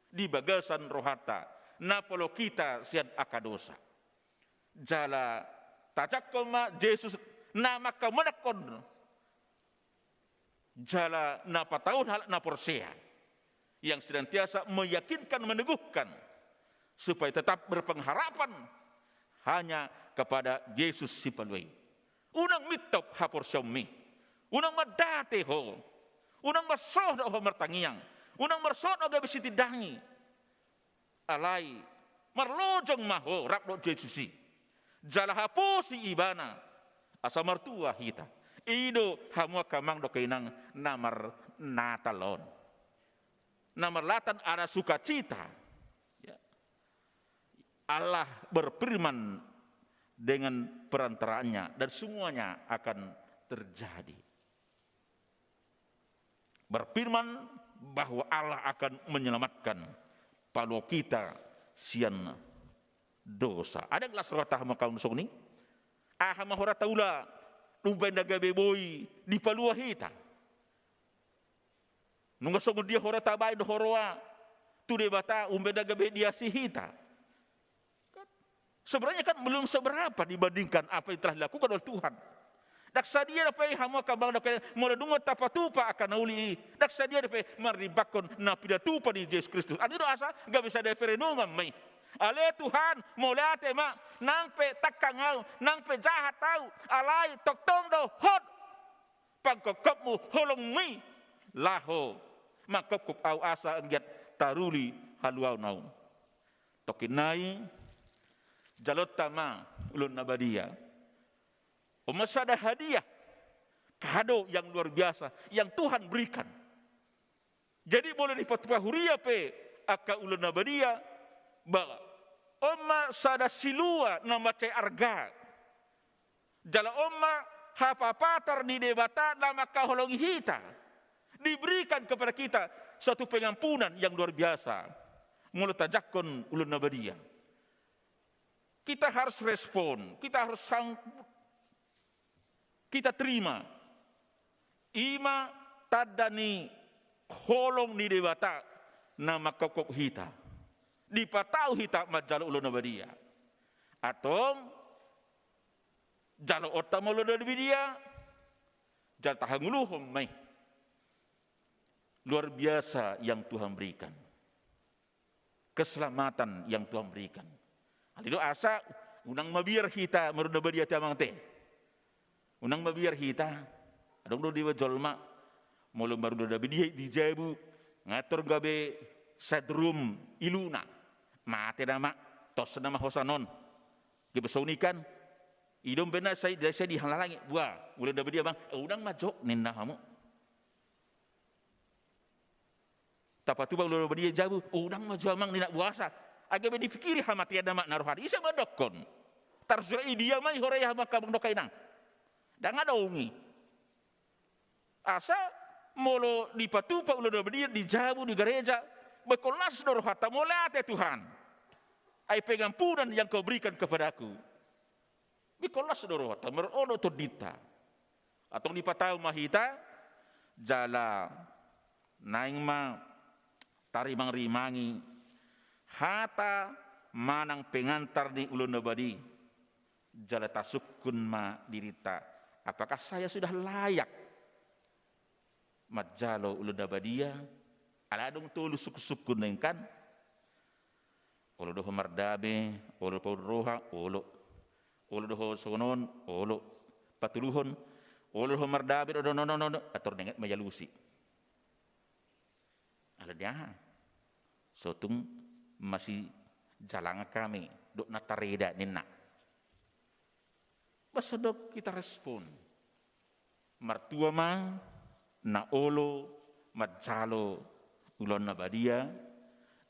di bagasan rohanta, na paolop hita sian angka dosa. Jala tajangkon ma Jesus na manghamonanghon, jala na patauhon halak na porsea, yang senantiasa meyakinkan, meneguhkan, supaya tetap berpengharapan hanya kepada Jesus Sipalua i. Unang mintop haporseaonmi, unang mandate ho, unang marsohot ho martangiang, unang marsohot ho gabe sitindangi. Alai marlojong ma ho rap dohot Jesus i, jala haposi Ibana, asa martua hita. I do hamu angka amang dohot inang na marnatal on, na marlatan ada sukacita. Ya. Allah berfirman dengan perantaraannya dan semuanya akan terjadi. Berfirman bahwa Allah akan menyelamatkan, paluahon hita sian dosa. Adong las rohanta hamu angka amang songon i? Aha ma hora taula, umbahen na gabe boi dipalua hita? Nunga songon dia hora tabaen do huroha tu Debata, umbahen na gabe diasi hita? Sebenarnya kan belum seberapa dibandingkan apa yang telah dilakukan oleh Tuhan. Ndang sadia dope hamu angka amang dohot inang, molo dung tapatupa angka na uli i, ndang sadia dope marlimbangkon na pinatupa ni Jesus Kristus. Alani do asa gabe sada perenungan ma i. Ale Tuhan, mauliate ma, nang pe tangkang au, nang pe jahat au, alai tongtong do Hot pangkopkopmu, holongmi laho mangkopkop au asa anggiat taruli haluaon au. Tongkinnai, jaloonta ma ulaon na badia. On ma sada hadiah, kado yang luar biasa yang Tuhan berikan. Jadi molo dipatupa huria pe angka ulaon na badia, ba on ma sada silua na mansai arga. Jala on ma hapapatar ni Debata na mangkaholongi hita. Diberikan kepada kita satu pengampunan yang luar biasa. Molo tajangkon ulaon na badia, kita harus respon, kita harus sambut, kita terima. I ma tanda ni holong ni Debata na mangkopkop hita. Dipatau hita manjalo ulaon na badia. Antong, jaloonta ma ulaon na badia, jala tahangoluhon ma i. Luar biasa yang Tuhan berikan. Keselamatan yang Tuhan berikan. Alai do asa, unang mabiar hita marulaon na badia, ate amang, ate. Unang mabiar hita. Adong do di jolma, molo marulaon na badia di jabu, nga tor gabe syndrome iluna. Mate nama, tos nama hosan on. Gabe songon i kan. I do umbahen na sai, sai dihalangi, boha, ulaon na badia, amang, eh, unang ma jo ninna hamu. Tapatupa ulaon na badia jabu, unang ma jo, amang, ninna boasa. Ai gabe dipikiri hamatean nama na rohana. Ise mandokkon? Tarsurat i dia ma i, huria, hamu angka amang dohot inang? Ndang adong i. Asa molo dipatupa ulaon na badia di jabu, di gareja, ingkon las do rohanta, mauliate Tuhan. Ai pengampunan yang Kau berikan kepadaku. Ingkon las do rohanta, marolop tondinta. Antong dipatau ma hita, jala naeng ma tarimangrimangi hata manang pengantar ni ulaon na badia. Jala tasungkun ma dirinta, apakah saya sudah layak manjalo ulaon na badia? Alai adong tolu sungkunsungkun na i kan. Olo do ho mardame, olo paul roha, olo. Olo do ho songon on, olo. Patoluhon, olo do ho mardame, do, do, no, no, no, no. Ator denget ma i alusi. Alai dia, so tung masijalangan hami, dohot na tarida ninna. Boasa ndang hita respon? Martua ma na olo manjalo ulaon na badia,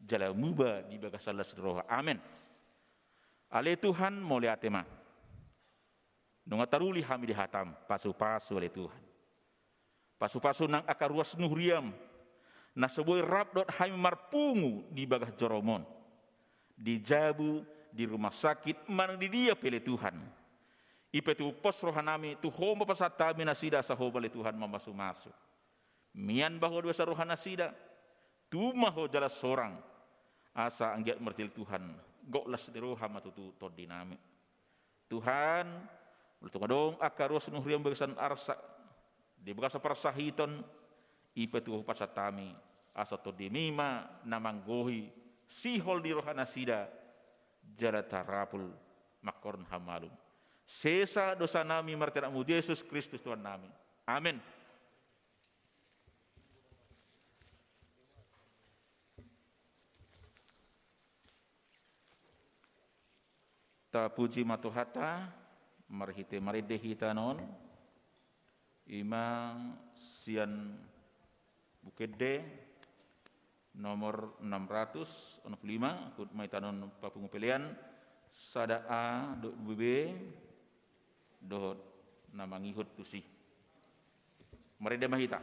jala muba di bagasan las ni roha. Amen. Ale Tuhan, mauliate ma. Nunga taruli hami di hatam, pasupasu ale Tuhan. Pasupasu nang angka ruas ni huriam, na so boi rap dohot hami marpungu di bagas joroMon. Di jabu, di rumah sakit, manang di dia pe ale Tuhan. I pe tutu pos rohanami, tu Ho ma pasahat hami nasida asa Ho ma ale Tuhan mamasumasu. Mian ma Ho di bagasan rohanasida, tubu ma Ho jala sorang. Asa anggiat martele Tuhan, gok las ni roha ma tutu tondinami. Tuhan, molo tung adong angka ruas ni huriam bagasan arsak, di bagasan parsahiton, i pe tutu pasahat hami, asa TondiMi ma na manggohi sihol ni rohanasida, jala tarapul mangkorhon hamalum. Sesa dosanami marhite AnakMu Jesus Kristus Tuhannami. Amen. Tapuji ma Tuhanta, marhite marende hita annon, i ma sian Buku Ende nomor enam ratus onom puluh lima, huhut ma hita annon papungu pelean, sada A dohot dua B, dohot na mangihut tusi. Marende ma hita.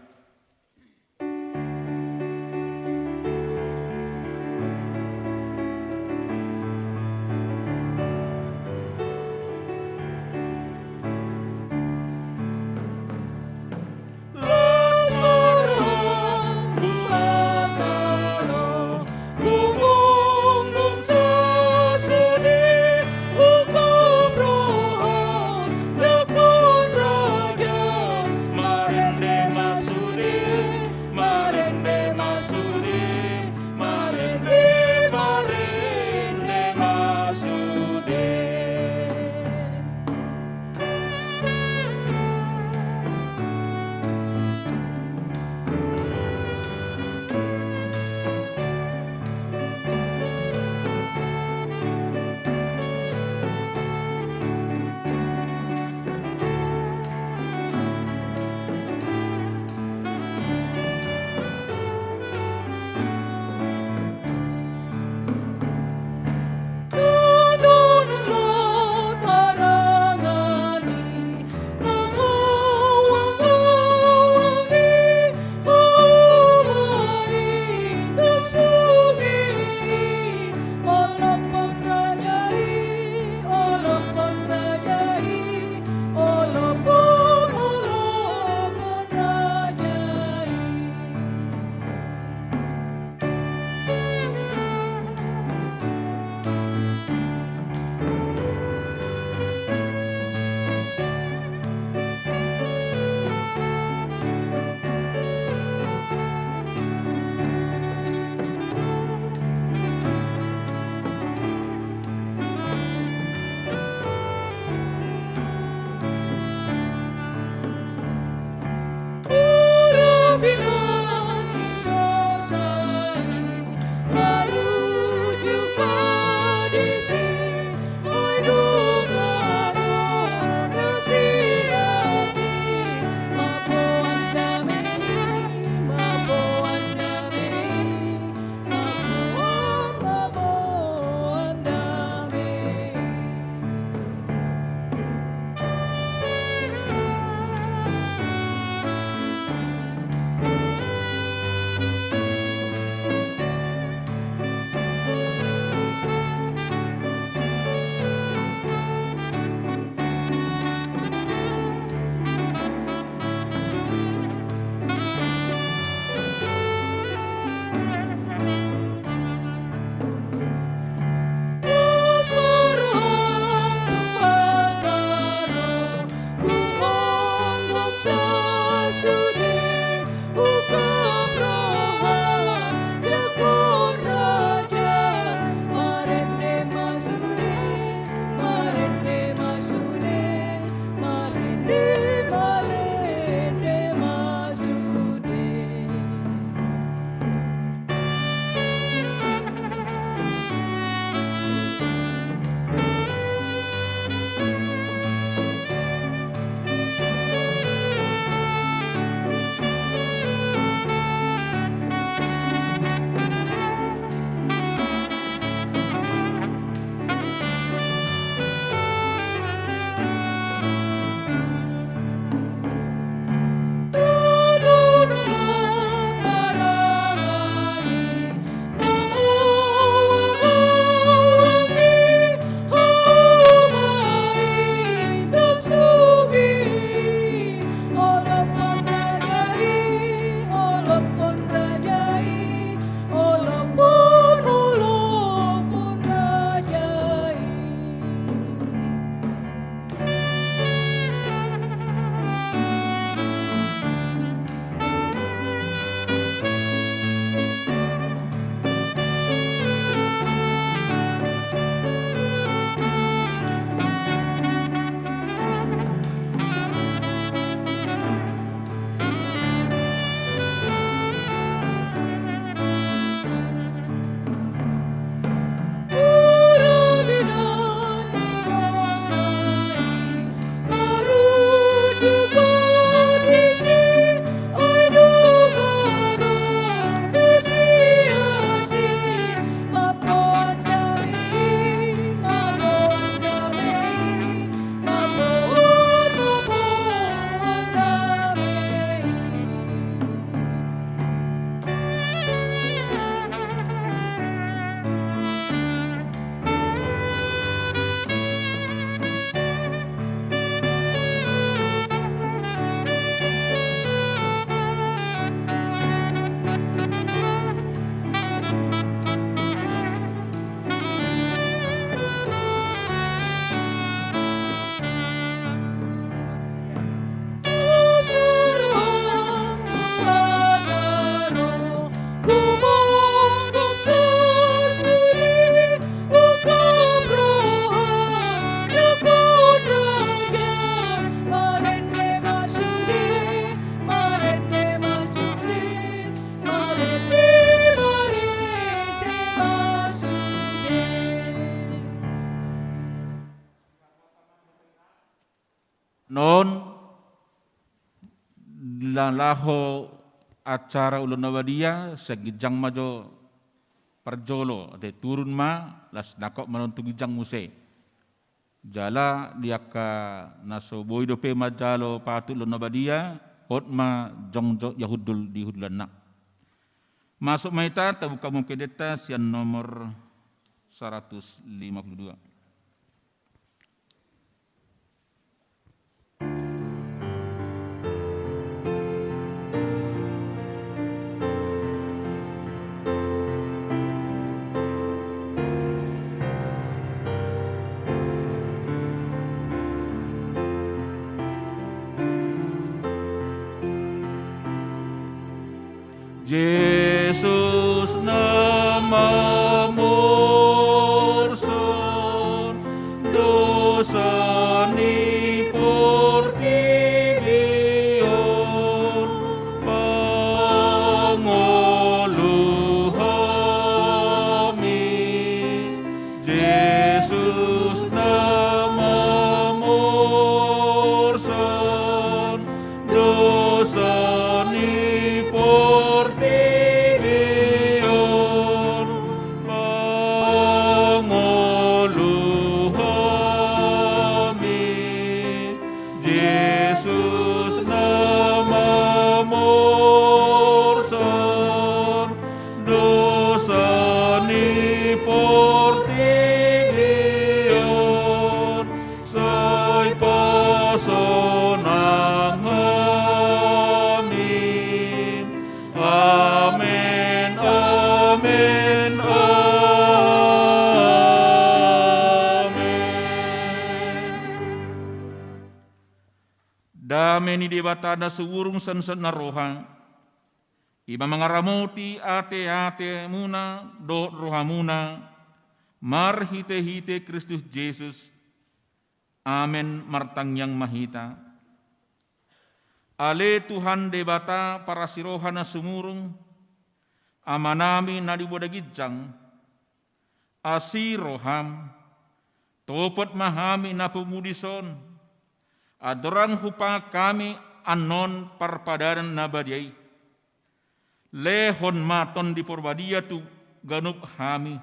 Non, laho acara Ulaon na Badia, sian ginjang ma jo parjolo, ate turun ma, laos nangkok ma non tu ginjang muse. Jala di angka na so boi dope manjalo patut Ulaon na Badia, hot ma jongjong ia hundul di hundulanna. Masuk ma hita, tabuka ma mungkin deta sian nomor saratus lima puluh dua. Jesus na mamorsan dosa ni portibi on, pangolu hami. Jesus na mamorsan dosa ni portibi on, pangolu hami. Jesus na mamorsan dosa ni portibi on, sai pasonang hami. Amen, amen, amen. Dame ni Debata na sumurung songon na roha, i ma mangaramoti ateatemuna dohot rohamuna, marhitehite Kristus Jesus. Amen. Martangiang ma hita. Ale Tuhan Debata parasiroha na sumurung, Amanami na di banua ginjang, asi roham, topot ma hami na pungu dison, andorang hupangan hami annon parpadanan na badia i. Lehon ma Tondi Porbadia tu ganup hami,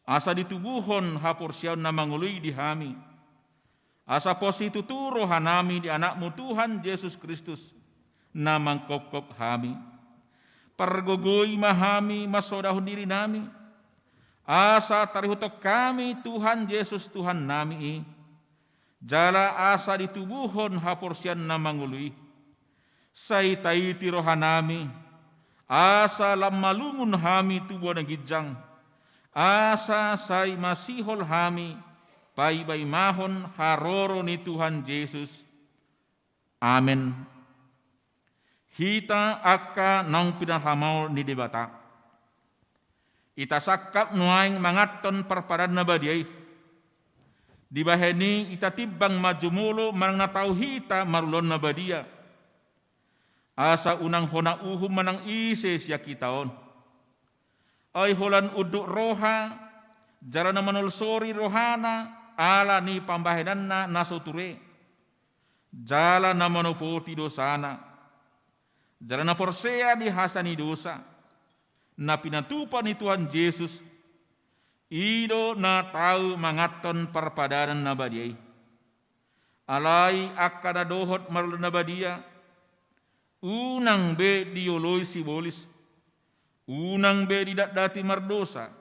asa ditubuhon haporseaon na mangolu i di hami, asa pos situtu rohanami di Anakmu Tuhan Jesus Kristus, na manghophop hami. Pargogoi ma hami mansodahon dirinami, asa tarihuthon hami Tuhan Jesus Tuhannami i, jala asa ditubuhon haporseaon na mangolu i. Sai taiti rohanami, asa lam malungun hami tu banua ginjang, asa sai masihol hami paimaimahon haroro ni Tuhan Jesus. Amen. Hita angka naung pinarhamaol ni Debata, ita sangkap nuaeng manganhon parpadanan na badia i. Dibahen i ita timbang ma jumolo manang na tau hita marulaon na badia, asa unang hona uhum manang ise sian hita on. Ai holan unduk roha jala na manolsori rohana ala ni pambahenanna na so ture, jala na manopoti dosana, jala na porsea di hasea ni dosa na pinatupa ni Tuhan Jesus, i do na tau manganhon parpadanan na badia i. Alai angka na dohot marulaon na badia, unang be dioloi sibolis, unang be didatdati mardosa.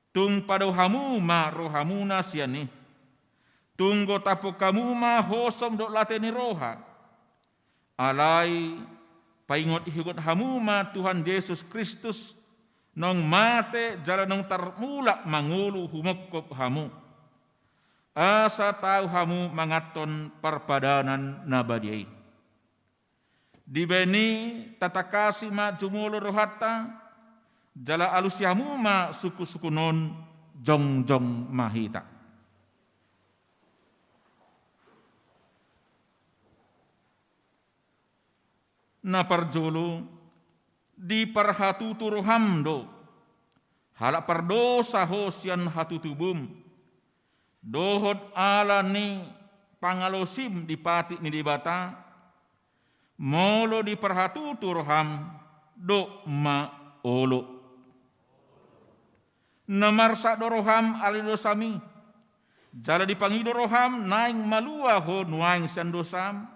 Tung padao hamu ma rohamuna sian i. Tung gotapkon hamu ma hosom dohot late ni roha. Alai paingotingot hamu ma Tuhan Jesus Kristus, naung mate jala naung tarmulak mangolu humophop hamu, asa tau hamu manganhon parpadanan na badia i. Dibahen i tatangkasi ma jumolo rohanta, jala alusi hamu ma sungkunsungkun on, jongjong ma hita. Na parjolo, diparhatutu roham do, halak pardosa ho sian hatutubum, dohot ala ni pangalosim di patik ni Debata, molo diparhatutu roham, dok ma olo. Na marsak do roham ala ni dosami, jala dipangido roham naeng malua ho nuaeng sian dosam,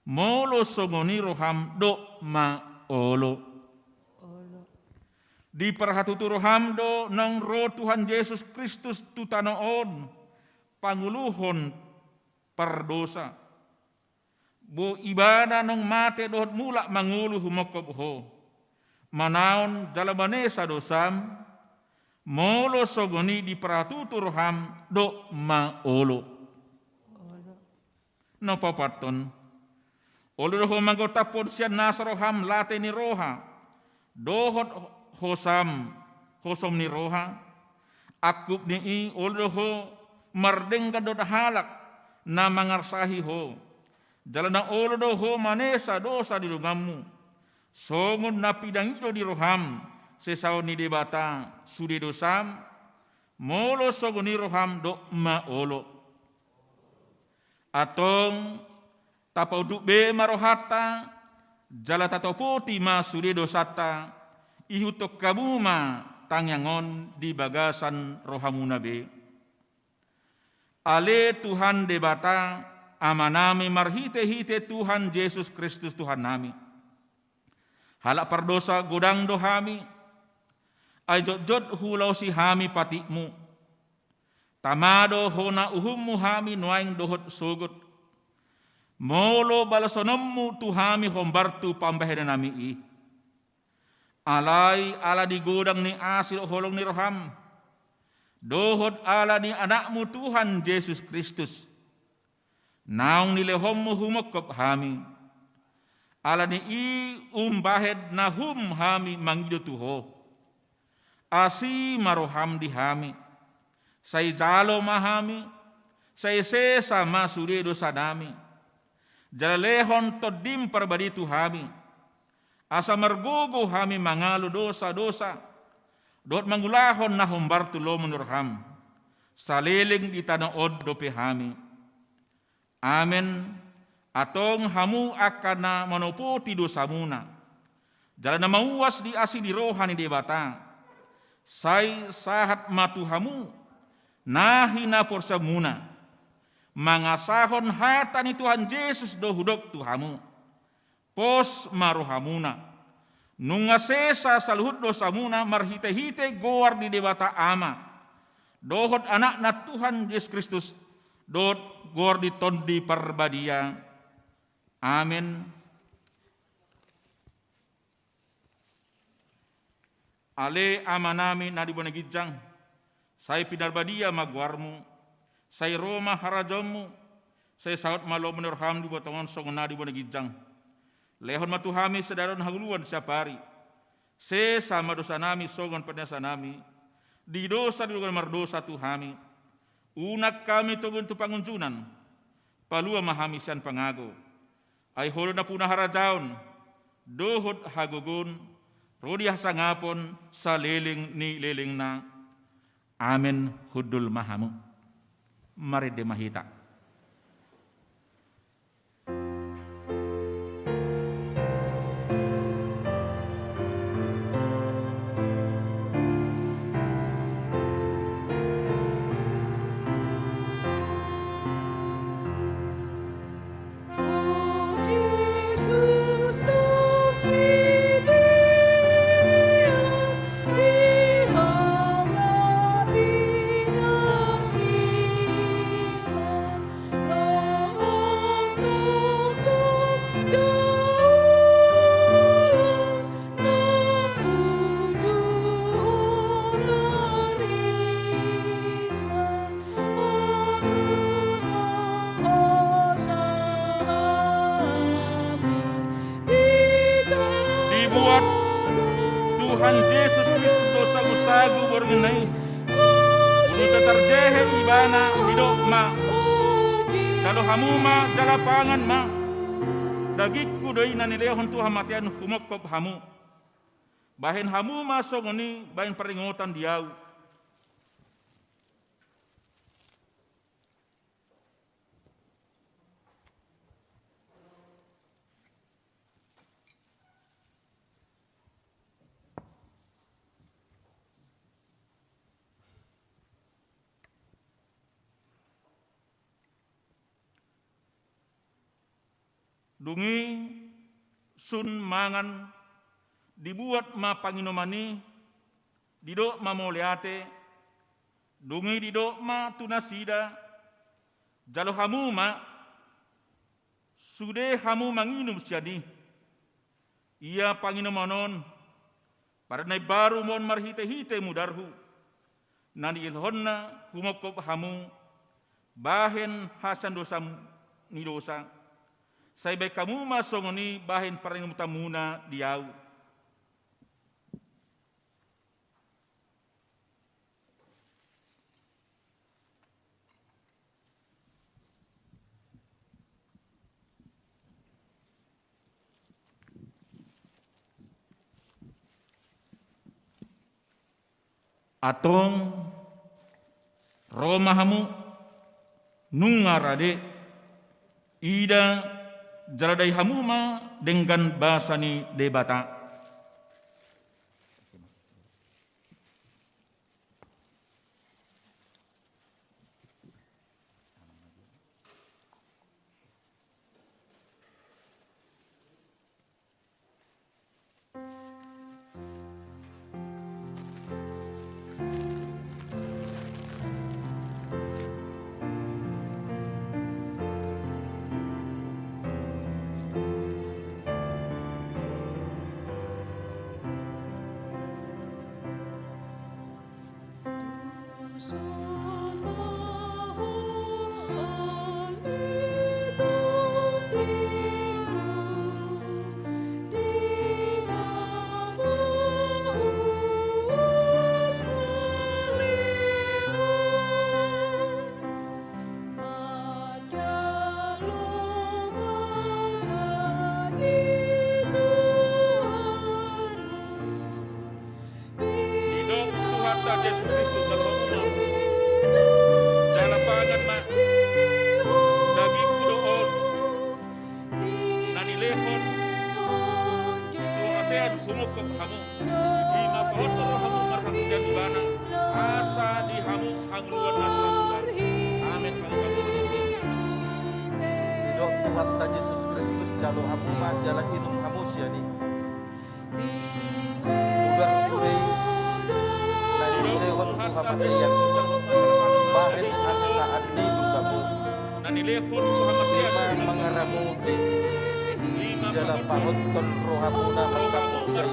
molo songon i roham, dok ma olo. Diparhatutu roham do naung ro Tuhan Jesus Kristus tu tano on, panguluhon pardosa. Bo Ibana naung mate dohot mulak mangolu humongkop ho, manaon jala manesa dosam, molo songon i diparhatutu roham, dok ma olo. Na paopathon, olo do ho mangotaphon sian nasa roham late ni roha dohot hosam, hosom ni roha. Angkup ni i, olo do ho mardenggan dohot halak na mangarsahi ho, jala na olo do ho manesa dosa di donganmu, songon na pinangido ni roham sesaon ni Debata sude dosam, molo songon i roham, dok ma olo. Antong tapaunduk be ma rohanta, jala tatopoti ma sude dosanta, ihuthon hamu ma tangiang on di bagasan rohamuna be. Ale Tuhan Debata, Amanami marhitehite Tuhan Jesus Kristus Tuhannami. Halak pardosa godang do hami, ai jotjot hulaosi hami patikmu. Tama do hona uhummu hami nuaeng dohot sogot, molo balashononmu tu hami hombar tu pambahenannami i. Alai ala ni godang ni asi dohot holong ni roham, dohot ala ni Anakmu Tuhan Jesus Kristus, naung nilehonmu humongkop hami, ala ni i umbahen na hum hami mangido tu ho. Asi ma roham di hami, sai jalo ma hami, sai sesa ma sude dosanami, jala lehon Tondim Parbadia tu hami, asa margogo hami mangalo dosadosa dohot mangulahon na hombar tu lomo ni roham, saleleng di tano on dope hami. Amen. Antong hamu angka na manopoti dosamuna, jala na mauas di asi ni roha ni Debata, sai sahat ma tu hamu na hinaporseaonmuna, mangasahon hata ni Tuhan Jesus do hudok tu hamu. Pos ma rohamuna, nunga sesa saluhut dosamuna marhitehite goar ni Debata Ama, dohot Anakna Tuhan Jesus Kristus, dohot goar ni Tondi Parbadia. Amen. Ale Amanami na di banua ginjang, sai pinarbadia ma goarmu, sai ro ma harajaonmu, sai saut ma lomo ni roham di banua tonga on songon na di banua ginjang. Lehon ma tu hami sadari on hangoluan siapari. Sesa ma dosanami songon panesanami di dosa ni dongan mardosa tu hami. Unang hami togihon tu pangunjunan, palua ma hami sian pangago. Ai Ho do nampuna harajaon dohot hagogoon, ro di hasangapon saleleng ni lelengna. Amen. Hundul ma hamu. Marende ma hita. Dibuat Tuhan Jesus Kristus do sagusagu borngin i. Sude tarjehe Ibana, didok ma: Jalo hamu ma jala pangan ma. Dagingku do i na nilehon tu hamatean humongkop hamu. Bahen hamu ma songon i bahen paringotan di Ahu. Dung i sun mangan, dibuat ma panginoman i, didok ma mauliate, dung i didok ma tu nasida, jalo hamu ma, sude hamu manginum sian i. Ia panginoman on, padan na imbaru ma on marhitehite mudarhu, na nilehonna humongkop hamu bahen hasesaan dosa ni dosa. Sai bahen hamu ma songon i bahen parangidoanmuna di ahu. Antong ro ma hamu, nunga rade, ida jala dai hamu ma denggan basa ni Debata. Didok Tuhanta Jesus Kristus, jalo hamu ma. Jala pangan ma. Dagingku do on, na nilehon tu hamatean humongkop hamu. I ma pahothon rohamu marhapus sian Ibana, asa di hamu hangoluan na so ra suda. Amen. Didok Tuhanta Jesus Kristus, jalo hamu ma jala inum hamu sian i. Mudar do i na niusehon tu hamatean bahen hasesaan ni dosamu. Na nilehon tu hamatean. I ma mangaramoti jala pahothon rohamuna manghaporseai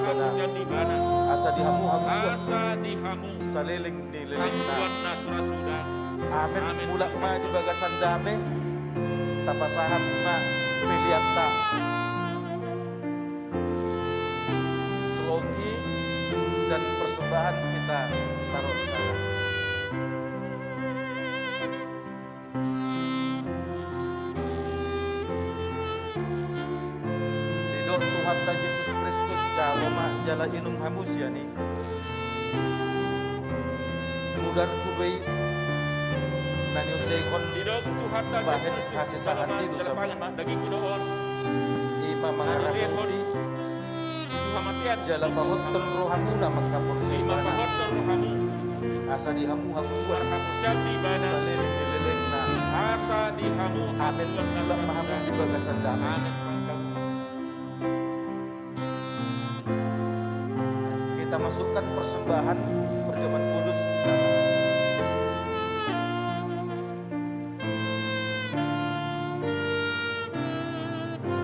Ibana, asa di hamu hangoluan, asa di hamu saleleng ni lelengna. Hangoluan na so ra suda. Amen. Amen. Mulak ma di bagasan dame. Tapasahat ma peleanta. Sloki dan persembahan kita taruh di sana. Didok Tuhanta Jesus Kristus, jalo ma jala inum hamu sian i. Mudarku do i na niusehon bahen hasesaan ni dosamu. I ma mangaramoti jala pahothon rohamuna manghaporseai Ibana, asa di hamu hangoluan saleleng ni lelengna. Amen. Mulak ma hamu di bagasan dame. Amen. Kita masukkan persembahan perjamuan kudus di sana.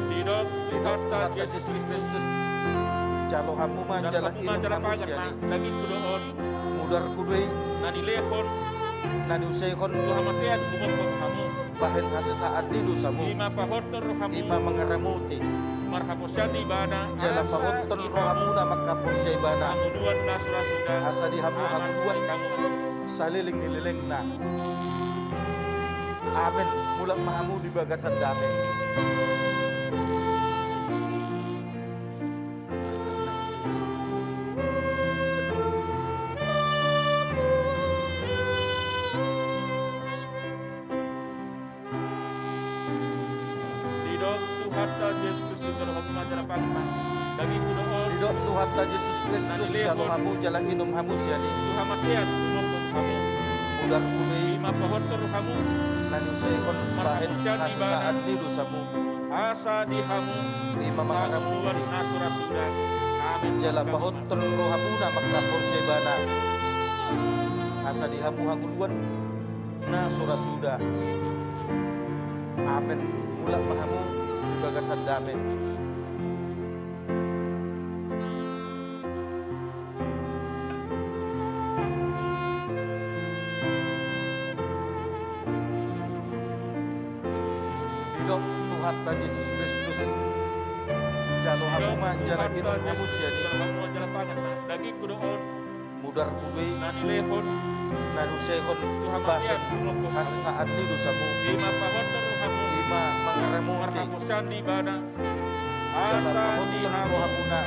Didok Tuhanta Jesus Kristus, jalo hamu ma jala inum hamu sian i. Mudarku do i na niusehon tu hamatean humongkop hamu. Bahen hasesaan ni dosamu. I ma pahothon rohamu. I ma mangaramoti. Marhaporseai Ibana. Jala pahothon rohamuna manghaporseai Ibana. Hangoluan na so ra suda. Asa di hamu hangoluan saleleng ni lelengna. Amen. Mulak ma hamu di bagasan dame. Didok Tuhanta Jesus Kristus, jalo hamu ma jala pangan ma. Dagingku do on. Didok Tuhanta Jesus Kristus, jalo hamu jala inum hamu sian i. Tu hamatean humongkop hamu. Mudarku do i. I ma pahothon rohamu. Na niusehon bahen hasesaan ni dosamu. Asa di hamu, i ma mangaramuti, hangoluan na so ra suda. Amen. Jala pahothon rohamuna manghaporseai ibana, asa di hamu hangoluan na so ra suda. Amen. Mulak ma hamu di bagasan dame. Didok Tuhanta Jesus Kristus, jalo hamu ma jala inum hamu sian i. Mudar hudui na niusehon bahen hasesaan ni dosamu, i ma mangaramuti. Jala pahothon rohamuna,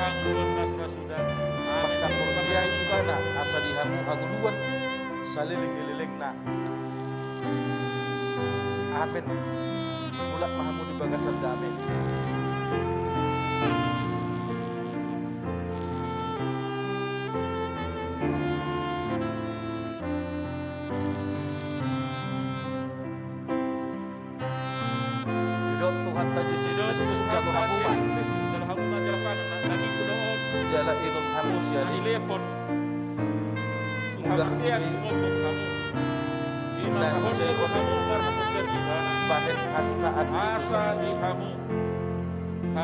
manghaporseai ibana, asa di hamu hangoluan saleleng ni lelengna. Amen. Mulak ma hamu di bagasan dame. Didok Tuhanta Jesus Kristus, jalo hamu ma. Jala inum hamu sian i. Mudar hudui na niusehon bahen hasesaan ni dosamu, i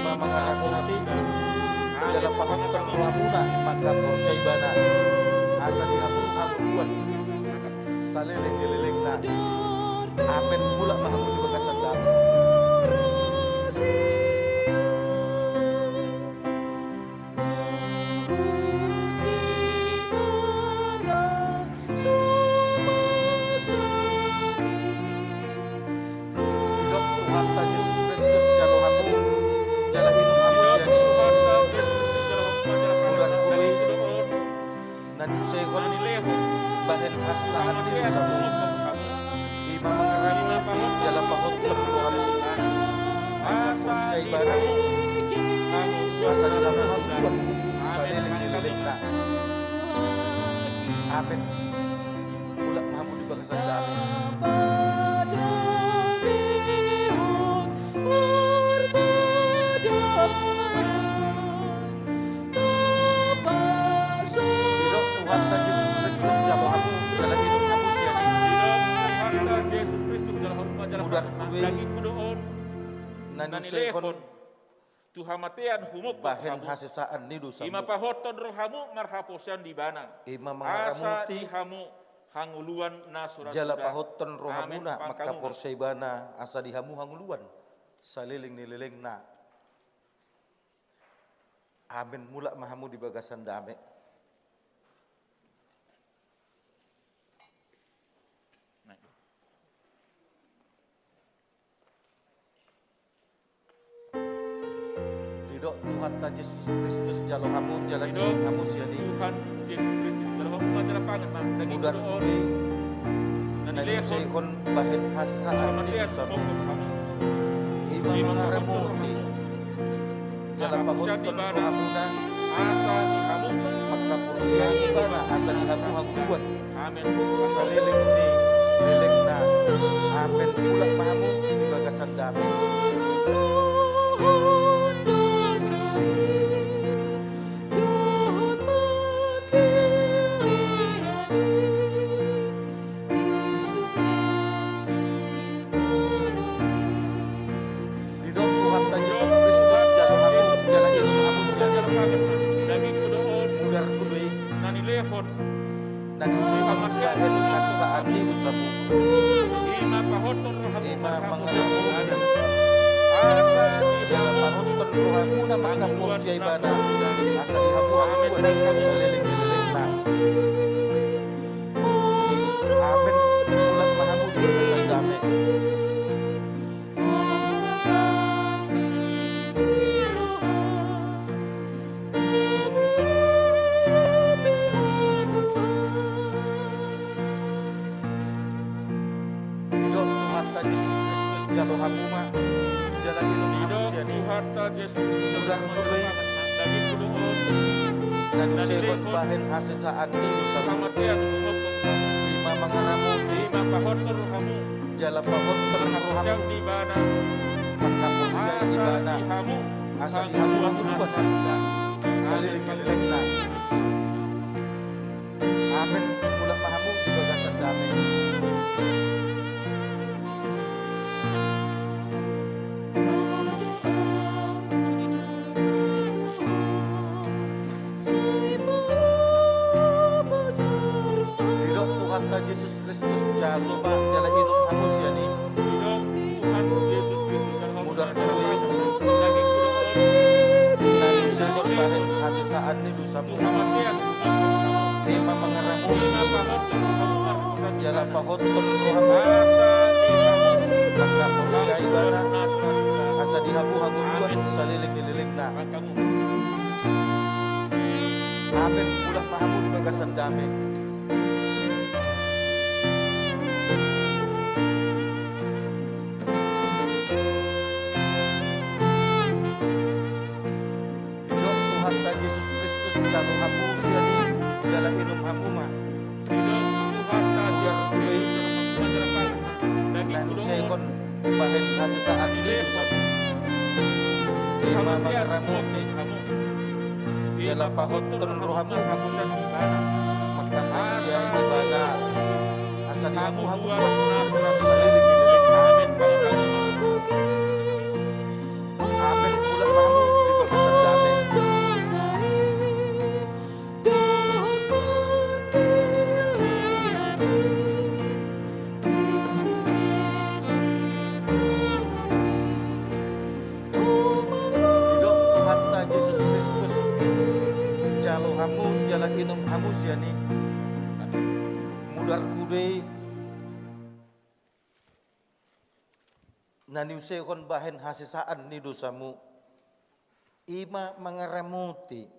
ma mangaramuti. Jala pahothon rohamuna manghaporseai ibana, asa di hamu hangoluan saleleng ni lelengna. Amen. Mulak ma hamu di bagasan dame. Didok Tuhanta Jesus Kristus, jalo hamu, jala inum hamu sian i. Mudar hudui na niusehon bahen hasesaan ni dosamu, i ma mangaramuti. Jala pahothon rohamuna manghaporseai ibana, asa di hamu hangoluan saleleng ni lelengna. Amen. Mulak ma hamu di bagasan dame. Didok Tuhanta Jesus Kristus, jalo hamu, jala inum hamu sian i. Mudar hudui na niusehon tu hamatean humongkop bahen hasesaan ni dosamu, i ma pahothon rohamu marhaporseaon di ibana, i ma mangaramuti. Asa di hamu hangoluan na so ra suda. Jala pahothon rohamuna manghaporseai ibana, asa di hamu hangoluan saleleng ni lelengna. Amen. Mulak ma hamu di bagasan dame. Didok Tuhanta Jesus Kristus, jalo hamu, jala inum hamu sian i. Mudar hudui na niusehon bahen hasesaan ni dosamu, i ma mangaramuti. Jala pahothon rohamuna manghaporseai ibana, asa di hamu hangoluan saleleng ni lelengna. Amen. Mulak ma hamu di bagasan dame. Didok Tuhanta Jesus Kristus, jalo hamu, jala inum hamu sian i. Mudar hudui na niusehon bahen hasesaan ni dosamu, i ma mangaramuti. Jala pahothon rohamuna manghaporseai ibana, asa di hamu hangoluan saleleng ni lelengna. Amen. Mulak ma hamu di bagasan dame. Didok Tuhanta Jesus Kristus, jalo hamu ma, jala inum hamu sian i. Mudar hudui na niusehon bahen hasesaan ni dosamu, i ma mangaramuti. Jala pahothon rohamu manghaporseai ibana, asa di hamu hangoluan saleleng ni lelengna. Amen. Mulak ma hamu di bagasan dame. Didok Tuhanta Jesus Kristus, jalo ma jala inum hamu sian i. Mudar do i, na niusehon bahen hasesaan ni dosamu. I ma mangaramoti jala pahothon rohamu, manghaporseai ibana, asa di hamu hangoluan saleleng ni lelengna. Amen. Mulak ma hamu di bagasan dame. Didok Tuhanta Jesus Kristus, jalo hamu sian i jala inum hamu ma. Didok Tuhanta Jesus Kristus, jalo hamu ma. Na niusehon bahen hasesaan ni dosamu. I ma mangaramoti jala pahothon rohamu, manghaporseai ibana, asa di hamu hangoluan saleleng ni lelengna. Amen. Mulak ma hamu di bagasan dame. Didok Tuhanta Jesus Kristus, jalo hamu jala inum hamu sian i. Mudarhu do i, na niusehon bahen hasesaan ni dosamu. I ma mangaramoti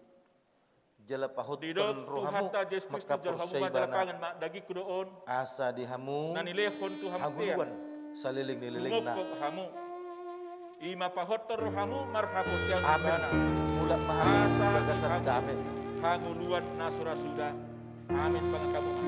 jala pahothon rohamu, manghaporseai ibana, asa di hamu hangoluan saleleng ni lelengna. I ma pahothon rohamu, manghaporseai ibana. Amen. Mulak ma hamu di bagasan dame. Hangoluan na so ra suda. Amen. Pangan hamu ma.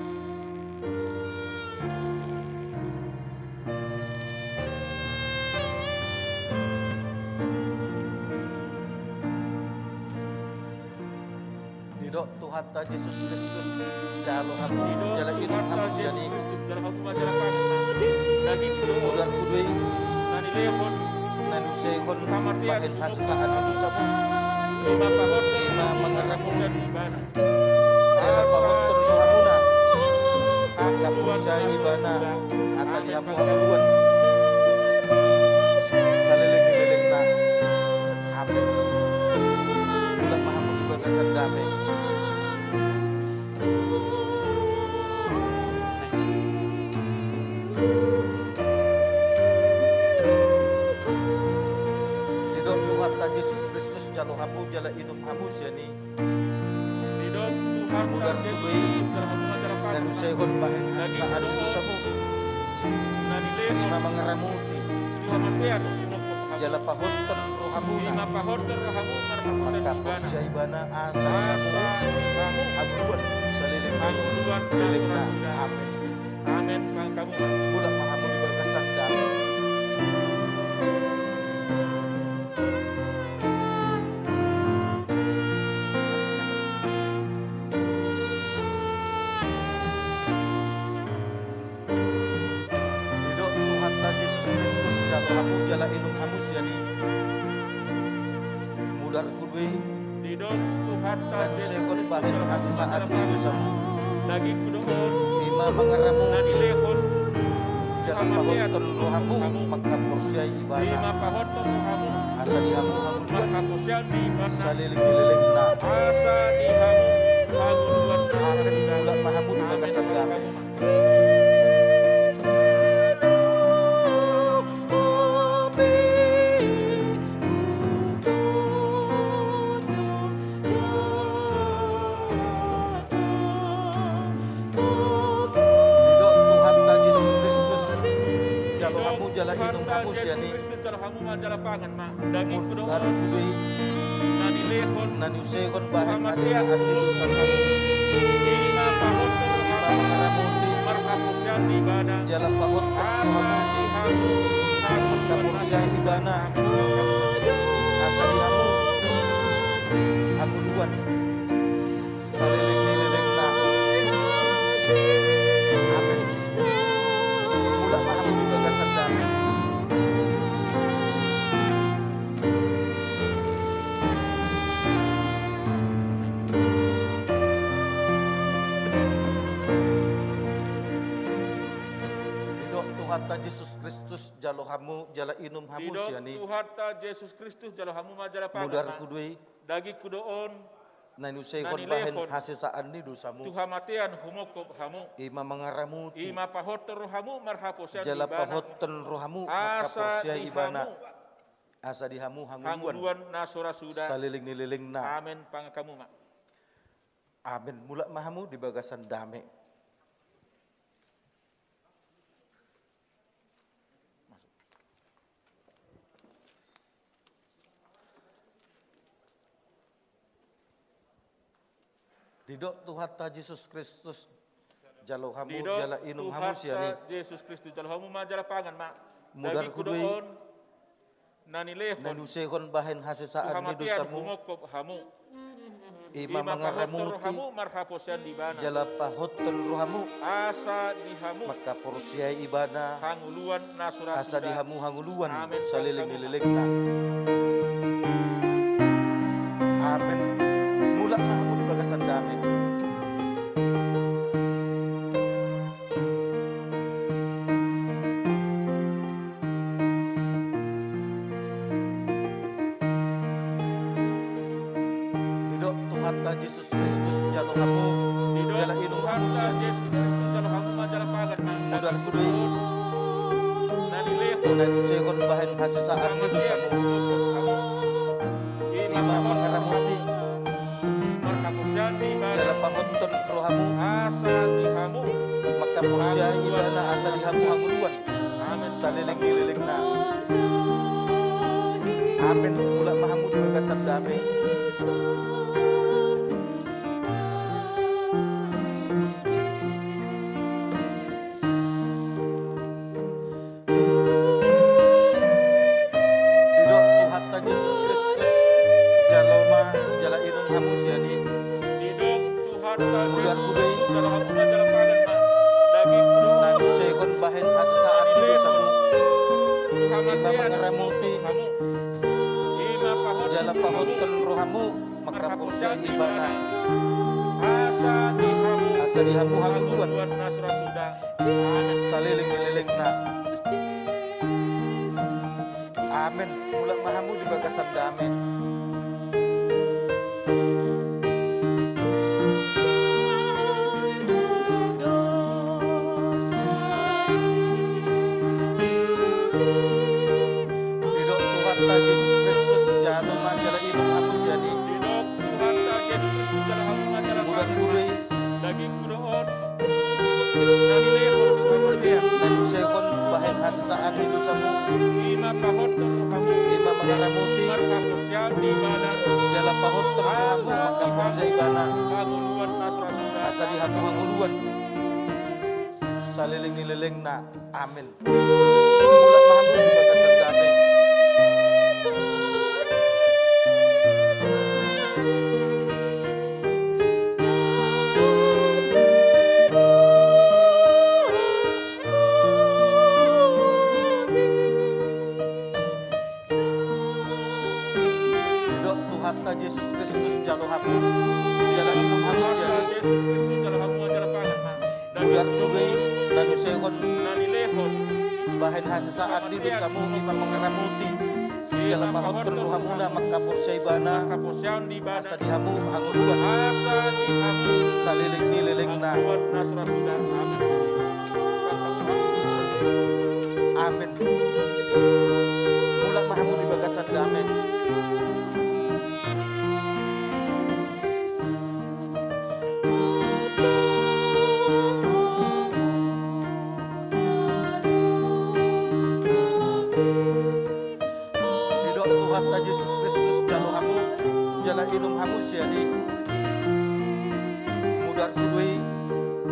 Didok Tuhanta Jesus Kristus, jalo hamu jala inum hamu sian i. Mudarhu do i, na niusehon bahen hasesaan ni dosamu. I ma mangaramoti jala pahothon rohamuna, manghaporseai ibana, asa di hamu hangoluan saleleng ni lelengna. Amen. Mulak ma hamu di bagasan dame. Didok Tuhanta Jesus Kristus, jalo hamu jala inum hamu sian i. Didok Tuhanta Jesus Kristus, jalo hamu ma jala pangan. Na niusehon bahen hasesaan ni dosamu. I ma mangaramoti jala pahothon rohamuna, manghaporseai ibana, asa di hamu hangoluan saleleng ni lelengna. Amen. Amen. Pangan hamu ma. Mulak ma hamu di bagasan dame. Didok Tuhanta Jesus Kristus, jalo hamu jala inum hamu sian i. Mudarhu do i, na niusehon bahen hasesaan ni dosamu. I ma mangaramoti jala pahothon rohamu, manghaporseai ibana, asa di hamu hangoluan saleleng ni lelengna. Amen. Mulak ma hamu di bagasan dame. Didok Tuhanta Jesus Kristus, jalo hamu jala inum hamu sian i. Jalo hamu ma jala pangan ma. Dagingku do on, na nilehon, na niusehon bahen hasesaan ni dosa nami. I ma pahothon rohamu, marhaporseaon di ibana, jala pahothon rohamu, asa di hamu hangoluan. Maka porsiai ibana, asa di hamu hangoluan saleleng ni lelengna. Amen. Mulak ma hamu di bagasan dame. Didok Tuhanta Jesus Kristus, jalo hamu jala inum hamu sian i. Didok Tuhanta Jesus Kristus, jalo hamu ma jala pangan ma. Mudarhu do i. Dagingku do on. Na niusehon bahen hasesaan ni dosamu. Tu hamatean humongkop hamu. I ma mangaramoti. I ma pahothon rohamu marhaporseaon di ibana. Jala pahothon rohamu mangkaporseai ibana. Asa di hamu hangoluan. Hangoluan na so ra suda. Saleleng ni lelengna. Amen. Pangan hamu ma. Amen. Mulak ma hamu di bagasan dame. Didok Tuhanta Jesus Kristus, jalo hamu jala inum hamu sian i. Didok Tuhanta Jesus Kristus, jalo hamu ma jala pangan ma. Mudarhu do i. Dagingku do on. Na nilehon. Na niusehon bahen hasesaan ni dosamu. Tu hamatean humongkop hamu. I ma mangaramoti. I ma pahothon rohamu marhaporseaon di ibana. Jala pahothon rohamu. Asa di hamu. Mangkaporseai ibana. Hangoluan na so ra suda. Asa di hamu hangoluan. Amen. Saleleng ni lelengna. Amen. Mulak ma hamu di bagasan dame. Didok Tuhanta Jesus Kristus, jalo hamu jala inum hamu sian i. Didok Tuhanta Jesus Kristus, jalo hamu ma jala pangan ma. Mudarhu do i. Na nilehon. Na niusehon bahen hasesaan ni dosamu. I ma mangaramoti. Marhaporseaon di ibana. Jala pahothon rohamu. Asa di hamu. Mangkaporseai ibana, asa di hamu hangoluan. Amen. Saleleng ni lelengna. Amen. Mulak ma hamu di bagasan dame. Didok Tuhanta Jesus Kristus, jalo ma jala inum hamu sian i. Didok Tuhanta Jesus Kristus, jalo hamu ma jala pangan ma. Dagingku do on. Na niusehon bahen hasesaan ni dosamu. I ma mangaramoti. Jala pahothon rohamu. Mangkaporseai ibana. Asa di hamu. Asa di hamu hangoluan. Hangoluan na so ra suda. Saleleng ni lelengna. Amen. Mulak ma hamu di bagasan dame. Didok Tuhanta Jesus Kristus, jalo ma jala inum hamu sian i. Didok Tuhanta Jesus Kristus, jalo hamu ma jala pangan ma. Mudarhu do i. Dagingku do on. Na nilehon tu hamatean. Na niusehon bahen hasesaan ni dosamu. I ma pahothon rohamu. I ma mangaramoti. Marhaporseaon di ibana. Jala pahothon rohamu mangkaporseai ibana. Hangoluan na so ra suda. Asa di hamu hangoluan. Saleleng ni lelengna. Amen. Mulak ma hamu di bagasan dame. Didok Tuhanta Jesus Kristus, jalo hamu jala inum hamu sian i. Mudarhu do i. Na niusehon bahen hasesaan ni dosamu, i ma mangaramoti. Jala pahothon rohamuna mangkaporseai ibana. Asa di hamu hangoluan. Saleleng ni lelengna. Amen. Mulak ma hamu di bagasan dame. Didok Tuhanta Jesus Kristus, jalo hamu jala inum hamu sian i. Mudarhu do i.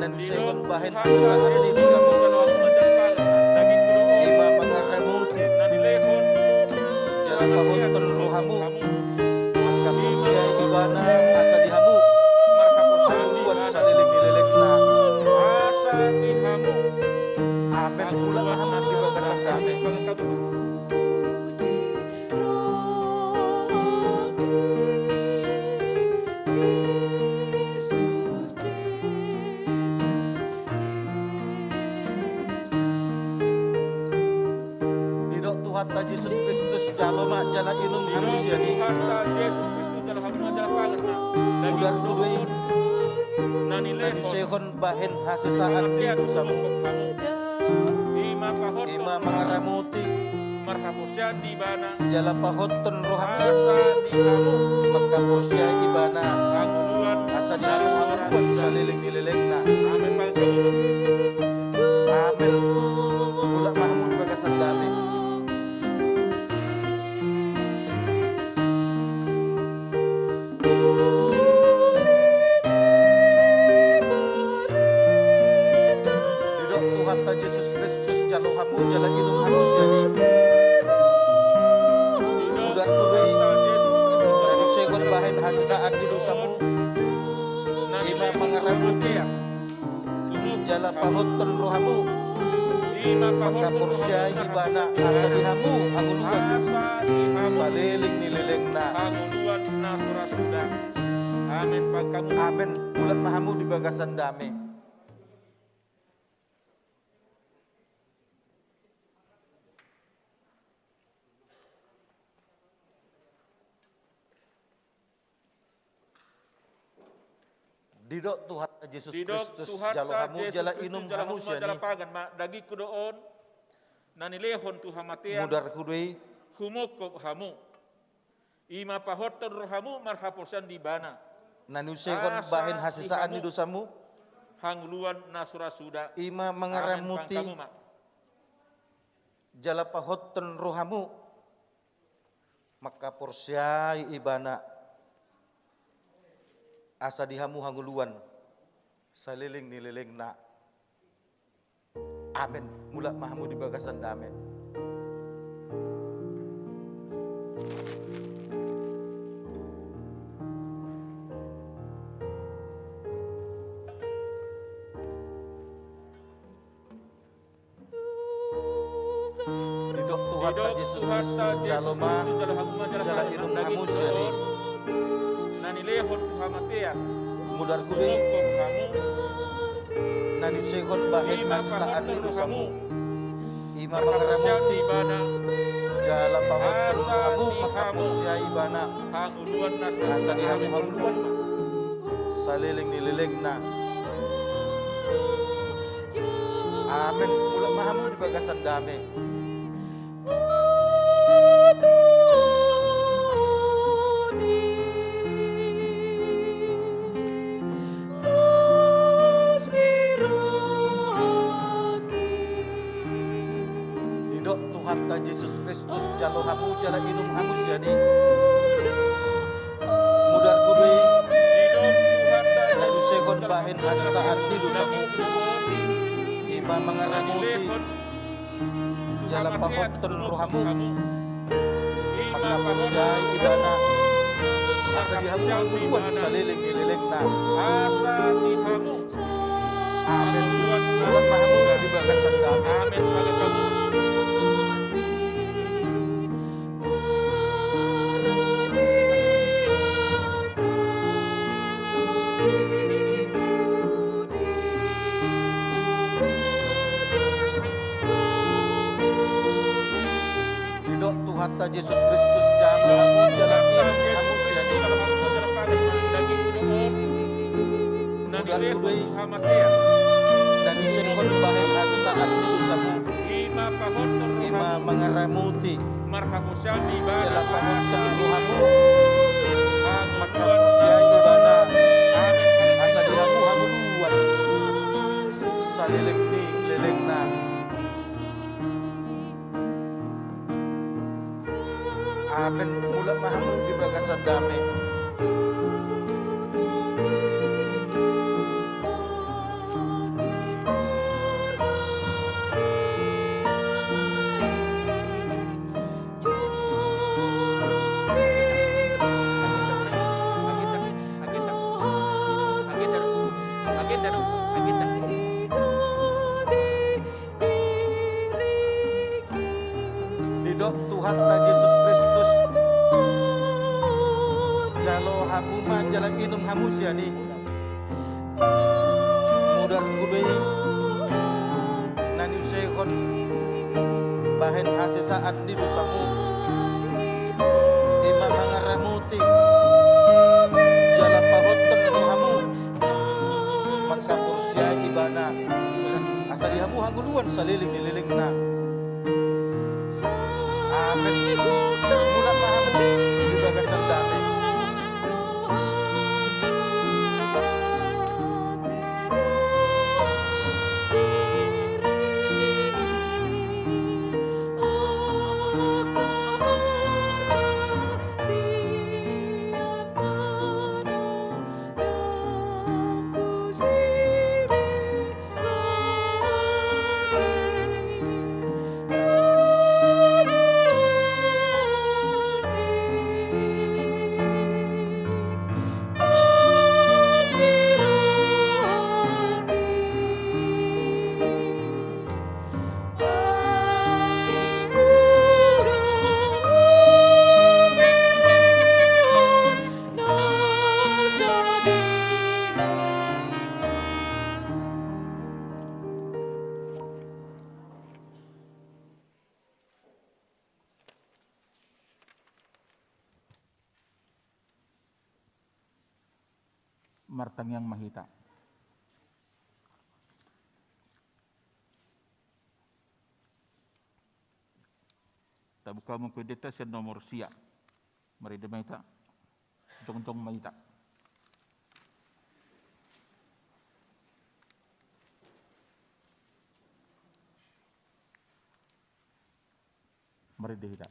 Na niusehon bahen hasesaan ni dosamu. I ma mangaramoti. di bagasan dame. Didok Tuhanta Jesus Kristus, jalo ma jala inum hamu sian i. Mudar hudui na nilehonon bahen hasesaan ni dosamu. Ima mangaramoti. Marhaporseaon di ibana. Jala pahothon rohamu. Manghaporseai ibana. Asa di hamu hangoluan saleleng ni lelengna. Amen. Mulak ma hamu di bagasan dame. Didok Tuhanta Jesus Kristus, jalo hamu jala inum hamu sian i. Mudar hudui na nilehonon bahen hasesaan ni dosamu. Ima mangaramoti. Jala pahothon rohamu. Manghaporseai ibana asa di hamu hangoluan saleleng ni lelengna. Amen. Mulak ma hamu di bagasan dame. Didok Tuhanta Jesus Kristus, jalo hamu jala inum hamu sian i. Dagingku do on na nilehon tu hamatean. Mudar hudui. Humongkop hamu. Ima pahothon rohamu marhaporseaon di ibana. Na nilehonon bahen hasesaan ni dosamu. Hangoluan na so ra suda. Ima mangaramoti. Jala pahothon rohamu. Manghaporseai ibana. Asa di hamu hangoluan saleleng ni lelengna. Amen. Mulak ma hamu di bagasan dame. Didok Tuhanta Jesus Kristus, jalo ma jala inum hamu sian i. Na nilehon tu hamatean. Mudar hudui na nilehonon bahen hasesaan ni dosamu. Ima mangaramoti. Jala pahothon rohamu manghaporseai ibana. Asa di hamu hangoluan saleleng ni lelengna. Amen. Mulak ma hamu di bagasan dame. Didok Tuhanta Jesus Kristus, jalo hamu jala inum hamu sian i. Mudar hudui na nilehonon bahen hasesaan ni dosamu. Ima mangaramoti. Jala pahothon rohamu. Manghaporseai ibana. Asa di hamu hangoluan saleleng ni lelengna. Amen. Mulak ma hamu di bagasan dame. Didok Tuhanta Jesus Kristus, jalo hamu jala inum hamu sian i. Mudar hudui na nilehonon bahen hasesaan ni dosamu. Ima mangaramoti. Jala pahothon rohamu. Manghaporseai ibana. Asa di hamu hangoluan saleleng ni lelengna. Amen. Mulak ma hamu di bagasan dame. Tuhanta Jesus Kristus. Jalo hamu ma jala inum hamu sian i. Mudarhu do i na niusehon bahen hasesaan ni dosamu. I ma mangaramoti jala pahothon ni rohamu mangkaporseai ibana. Asa di hamu hangoluan saleleng ni lelengna. Amen. Mulak ma hamu di bagasan dame. Martangiang ma hita. Tabuka ma ende-endenta sian nomor sia. Marende ma hita. Jongjong ma hita. Marende hita.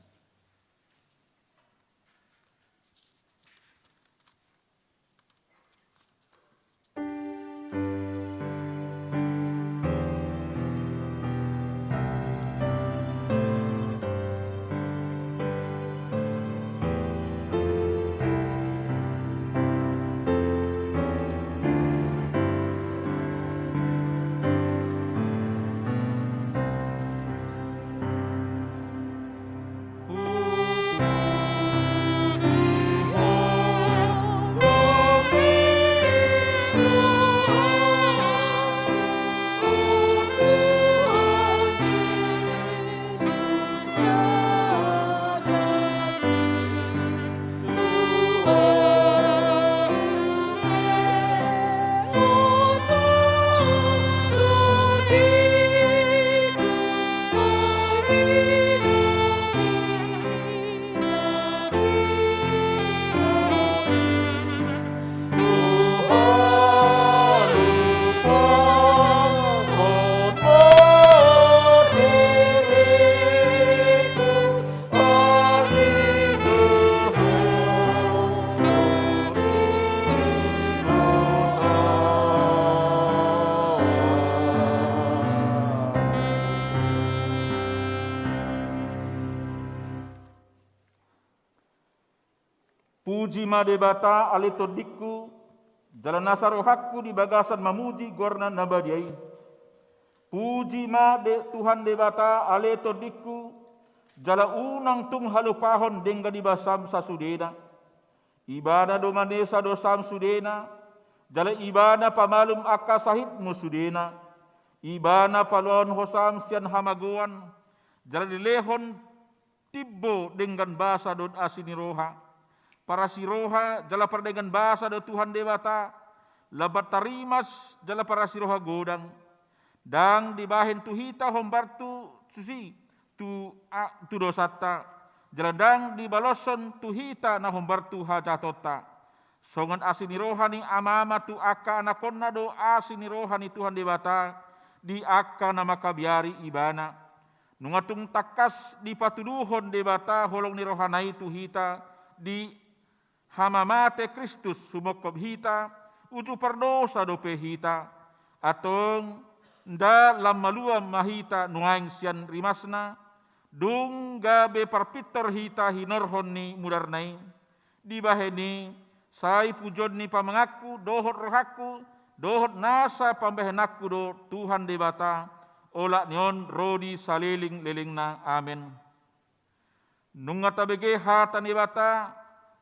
Puji ma Debata ale tondingku, jala nasa rohangku di bagasan mamuji goarna na badia i. Puji ma De-, Tuhan Debata ale tondingku, jala unang tung halupahon denggan ni basam sasudena. Ibana do manesa dosam sudena, jala Ibana pamalum angka sahitmu sudena. Ibana paluahon hosam sian hamagoan, jala dilehon timbo denggan basa dohot asi ni roha. Parasi roha jala pardenggan basa do Tuhan Debata, lambat tarimas jala parasi roha godang. Ndang dibahen tu hita hombar tu susi tu, a, tu dosanta, jala ndang dibaloshon tu hita na hombar tu hajahatonta. Songon asi ni roha ni amama tu angka anakhonna do asi ni roha ni Tuhan Debata di angka na mangkabiari Ibana. Nunga tung tangkas dipatuduhon Debata holong ni rohana i tu hita di hamamate Kristus humongkop hita, uju pardosa dope hita. Antong, nda lam malua ma hita nuaeng sian rimasna, dung gabe parpintor hita hinorhon ni mudarna i. Dibahen i, sai pujon ni pamanganku dohot rohangku dohot nasa pambahenanku do Tuhan Debata, olat ni on ro di saleleng-lelengna. Amen. Nunga tabege hata ni Debata,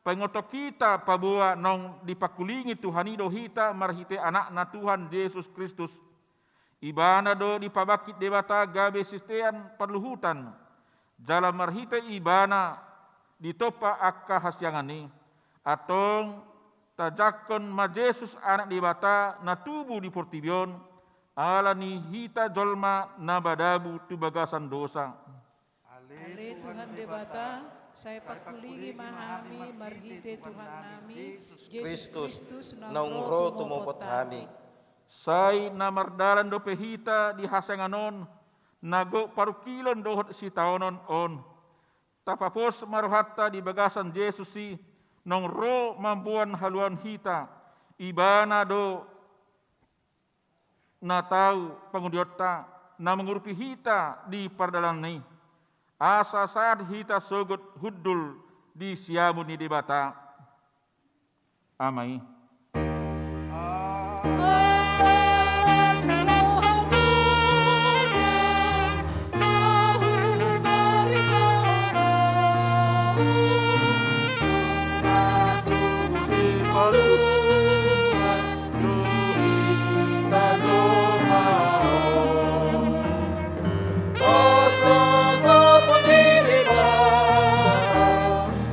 paingothon hita paboa naung dipangkulingi Tuhan i do hita marhite Anakna Tuhan Jesus Kristus. Ibana do dipabangkit Debata gabe sisean parluhutan, jala marhite Ibana ditompa angka hasiangan i. Antong tajangkon ma Jesus Anak ni Debata na tubu di portibi on, ala ni hita jolma na madabu tu bagasan dosa. Ale Tuhan Debata, sai pangkulingi ma hami marhite Tuhannami Jesus Kristus naung ro tumopot hami. Sai na mardalan dope hita di hasiangan on, na gok parungkilon dohot sitaonon on. Tapapos ma rohanta di bagasan Jesus i, naung ro mamboan haluaon hita. Ibana do na tau pangudionta, na mangurupi hita di pardalanan i, asa sahat hita sogot hundul di siamun ni Debata Ama i.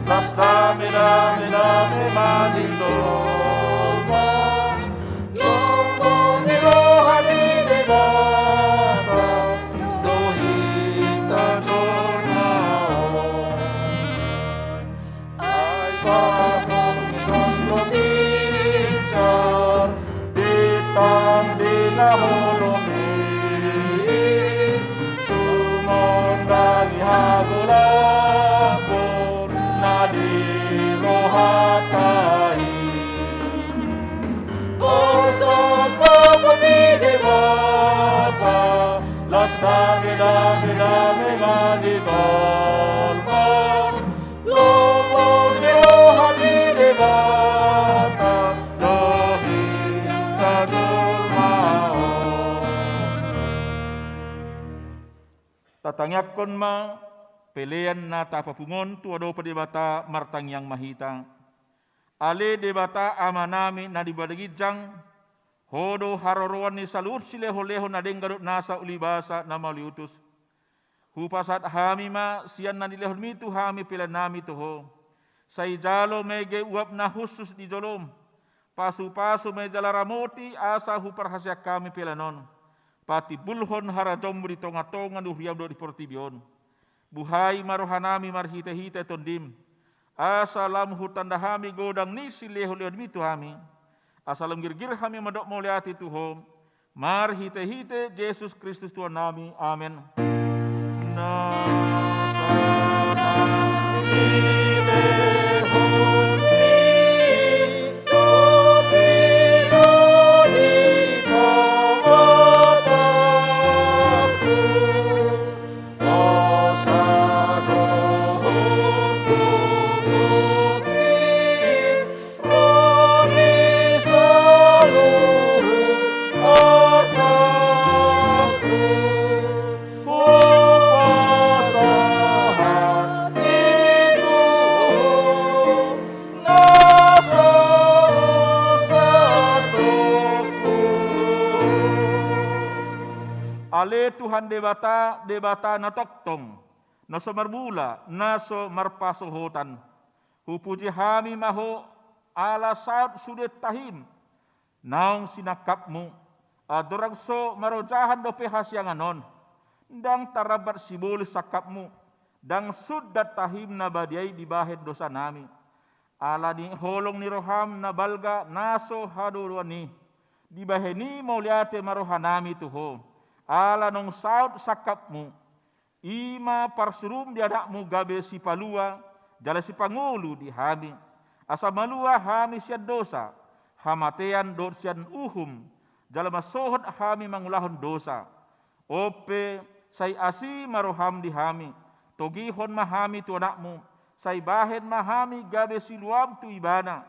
Las dame, dame, dame ma di jolma. Lomo ni roha ni Debata do hita jolma on. Ai sahat borngin on do minsar, bintang di na holom i, sumondani hagolapon na di rohanta i. Hosa tapa di Debata, las dame, dame, dame ma di jolma. Lomo ni roha ni Debata do hita jolma on. Tatangiangkon ma pelean na tapapungu on tu adopan Debata. Martangiang ma hita. Ale Debata Amanami na di banua ginjang, Ho do haroroan ni saluhut silehonlehon na denggan dohot nasa ulibasa na mauliutus. Hupasahat hami ma sian na nilehonmi tu hami peleannami tu Ho. Sai jalo ma i gabe uap na hushus di jolom. Pasupasu ma i jala ramoti asa huparhaseang hami pelean on patimbulhon harajaonmu di tongatonga ni huriam dohot di portibi on. Buhai ma rohanami marhitehite Tondim, asa lam hutanda hami godang ni silehonlehonmi tu hami, asa lam girgir hami mandok mauliate tu Ho, marhitehite Jesus Kristus Tuhannami. Amen. Na Ale Tuhan Debata, Debata na tongtong, na so marmula, na so marpasohotan. Hupuji hami ma Ho, ala saut sude tahim naung sinangkapmu. Andorang so marojahan dope hasiangan on, ndang tarambat sibolis sangkapmu, ndang sundat tahim na badia i dibahen dosanami. Ala ni holong ni roham na balga na so hadodoan i, dibahen i mauliate ma rohanami tu Ho, ala naung saut sangkapmu. I ma parsuruum di Anakmu gabe sipalua jala sipangolu di hami, asa malua hami sian dosa, hamatean dohot sian uhum, jala mansohot hami mangulahon dosa. On pe, sai asi ma roham di hami, togihon ma hami tu Anakmu, sai bahen ma hami gabe siluam tu Ibana,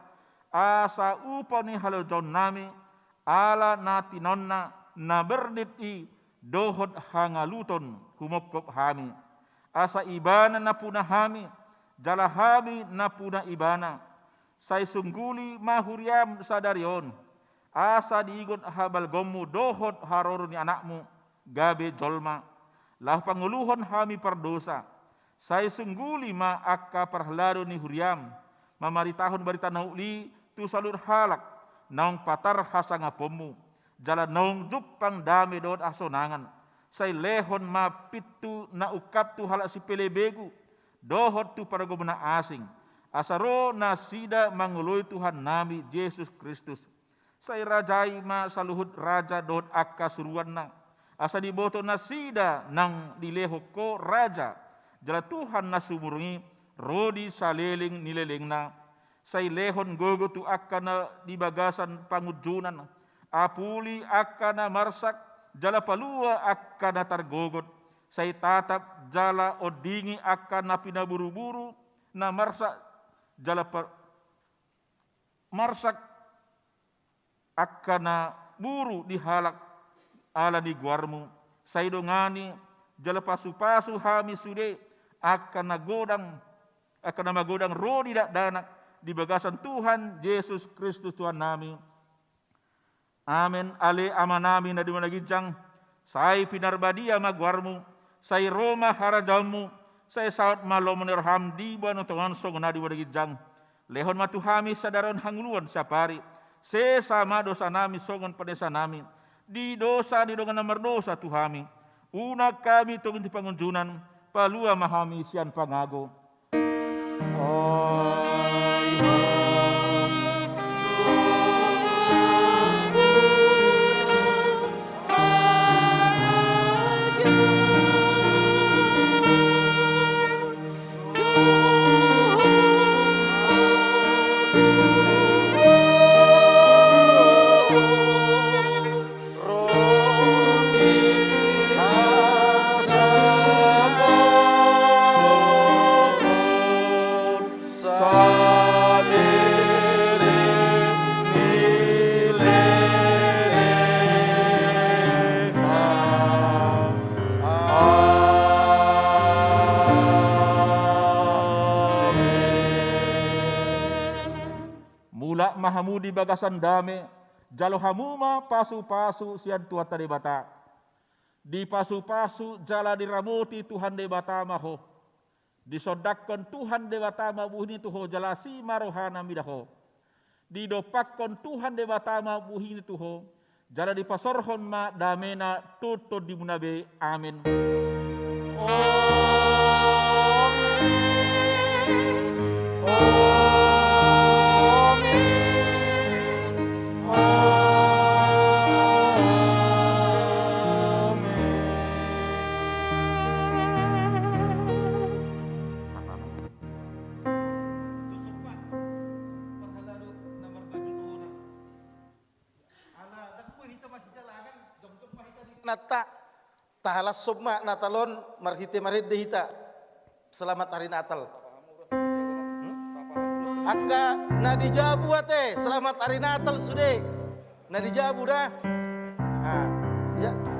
asa upa ni halojaonnami, ala na tinaonna na berdit i dohot hangaluton humongkop hami. asa Ibana nampuna hami, jala hami nampuna Ibana. Sai sungguli ma huriaM sadari on, asa diingot habalgomMu dohot haroro ni AnakMu gabe jolma, laho pangoluhon hami pardosa. Sai sungguli ma angka parhalado ni huriaM, mamaritahon barita na uli tu saluhut halak, naung patar hasangaponMu, jala naung jumpang dame dohot hasonangan. Sai lehon ma pintu na ungkap tu halak sipelebegu, dohot tu pargomgom na asing, asa ro nasida mangoloi Tuhannami Jesus Kristus. Sai rajai ma saluhut raja dohot angka suruanna, asa diboto nasida nang dilehon Ho raja, jala Tuhan na sumurung i, ro di saleleng ni lelengna. Sai lehon gogo tu angka na di bagasan pangunjunan, apuli angka na marsak, jala palua angka na targogot. Sai tatap jala ondingi angka na pinaburuburu na marsak, jala pa-, marsak angka na buru di halak ala ni goarMu. Sai dongani jala pasupasu hami sude angka na godang, angka na magodang ro di dakdanak, di bagasan Tuhan Jesus Kristus Tuhannami. Amen. Ale Amanami na di banua na ginjang, sai pinarbadia ma goarMu, sai ro ma harajaonMu, sai saut ma lomo ni rohaM di banua tonga on songon na di banua na ginjang. Lehon ma tu hami sadari on hangoluan siapari. Sesa ma dosanami songon panesanami di dosa ni dongan na mardosa tu hami. Unang hami togihon tu pangunjunan, palua ma hami sian pangago. Mulak ma hamu di bagasan dame, jalo hamu ma pasupasu sian Tuhanta Debata. Dipasupasu jala diramoti Tuhan Debata ma ho. Disondangkon Tuhan Debata ma buhini tu ho jala asi ma rohana mida ho. Didompakkon Tuhan Debata ma buhini tu ho, jala dipasorhon ma damena tu tondimuna be. Amen. Amen. Amen. Amen. Ala dang boi hita masijalanan, jongjong ma hita di nata. Tahalashon ma Natal on marhite marende hita. Selamat Hari Natal. Hmm? Angka na di jabu ate, selamat Hari Natal sude. Na di jabu da. Ah, ya.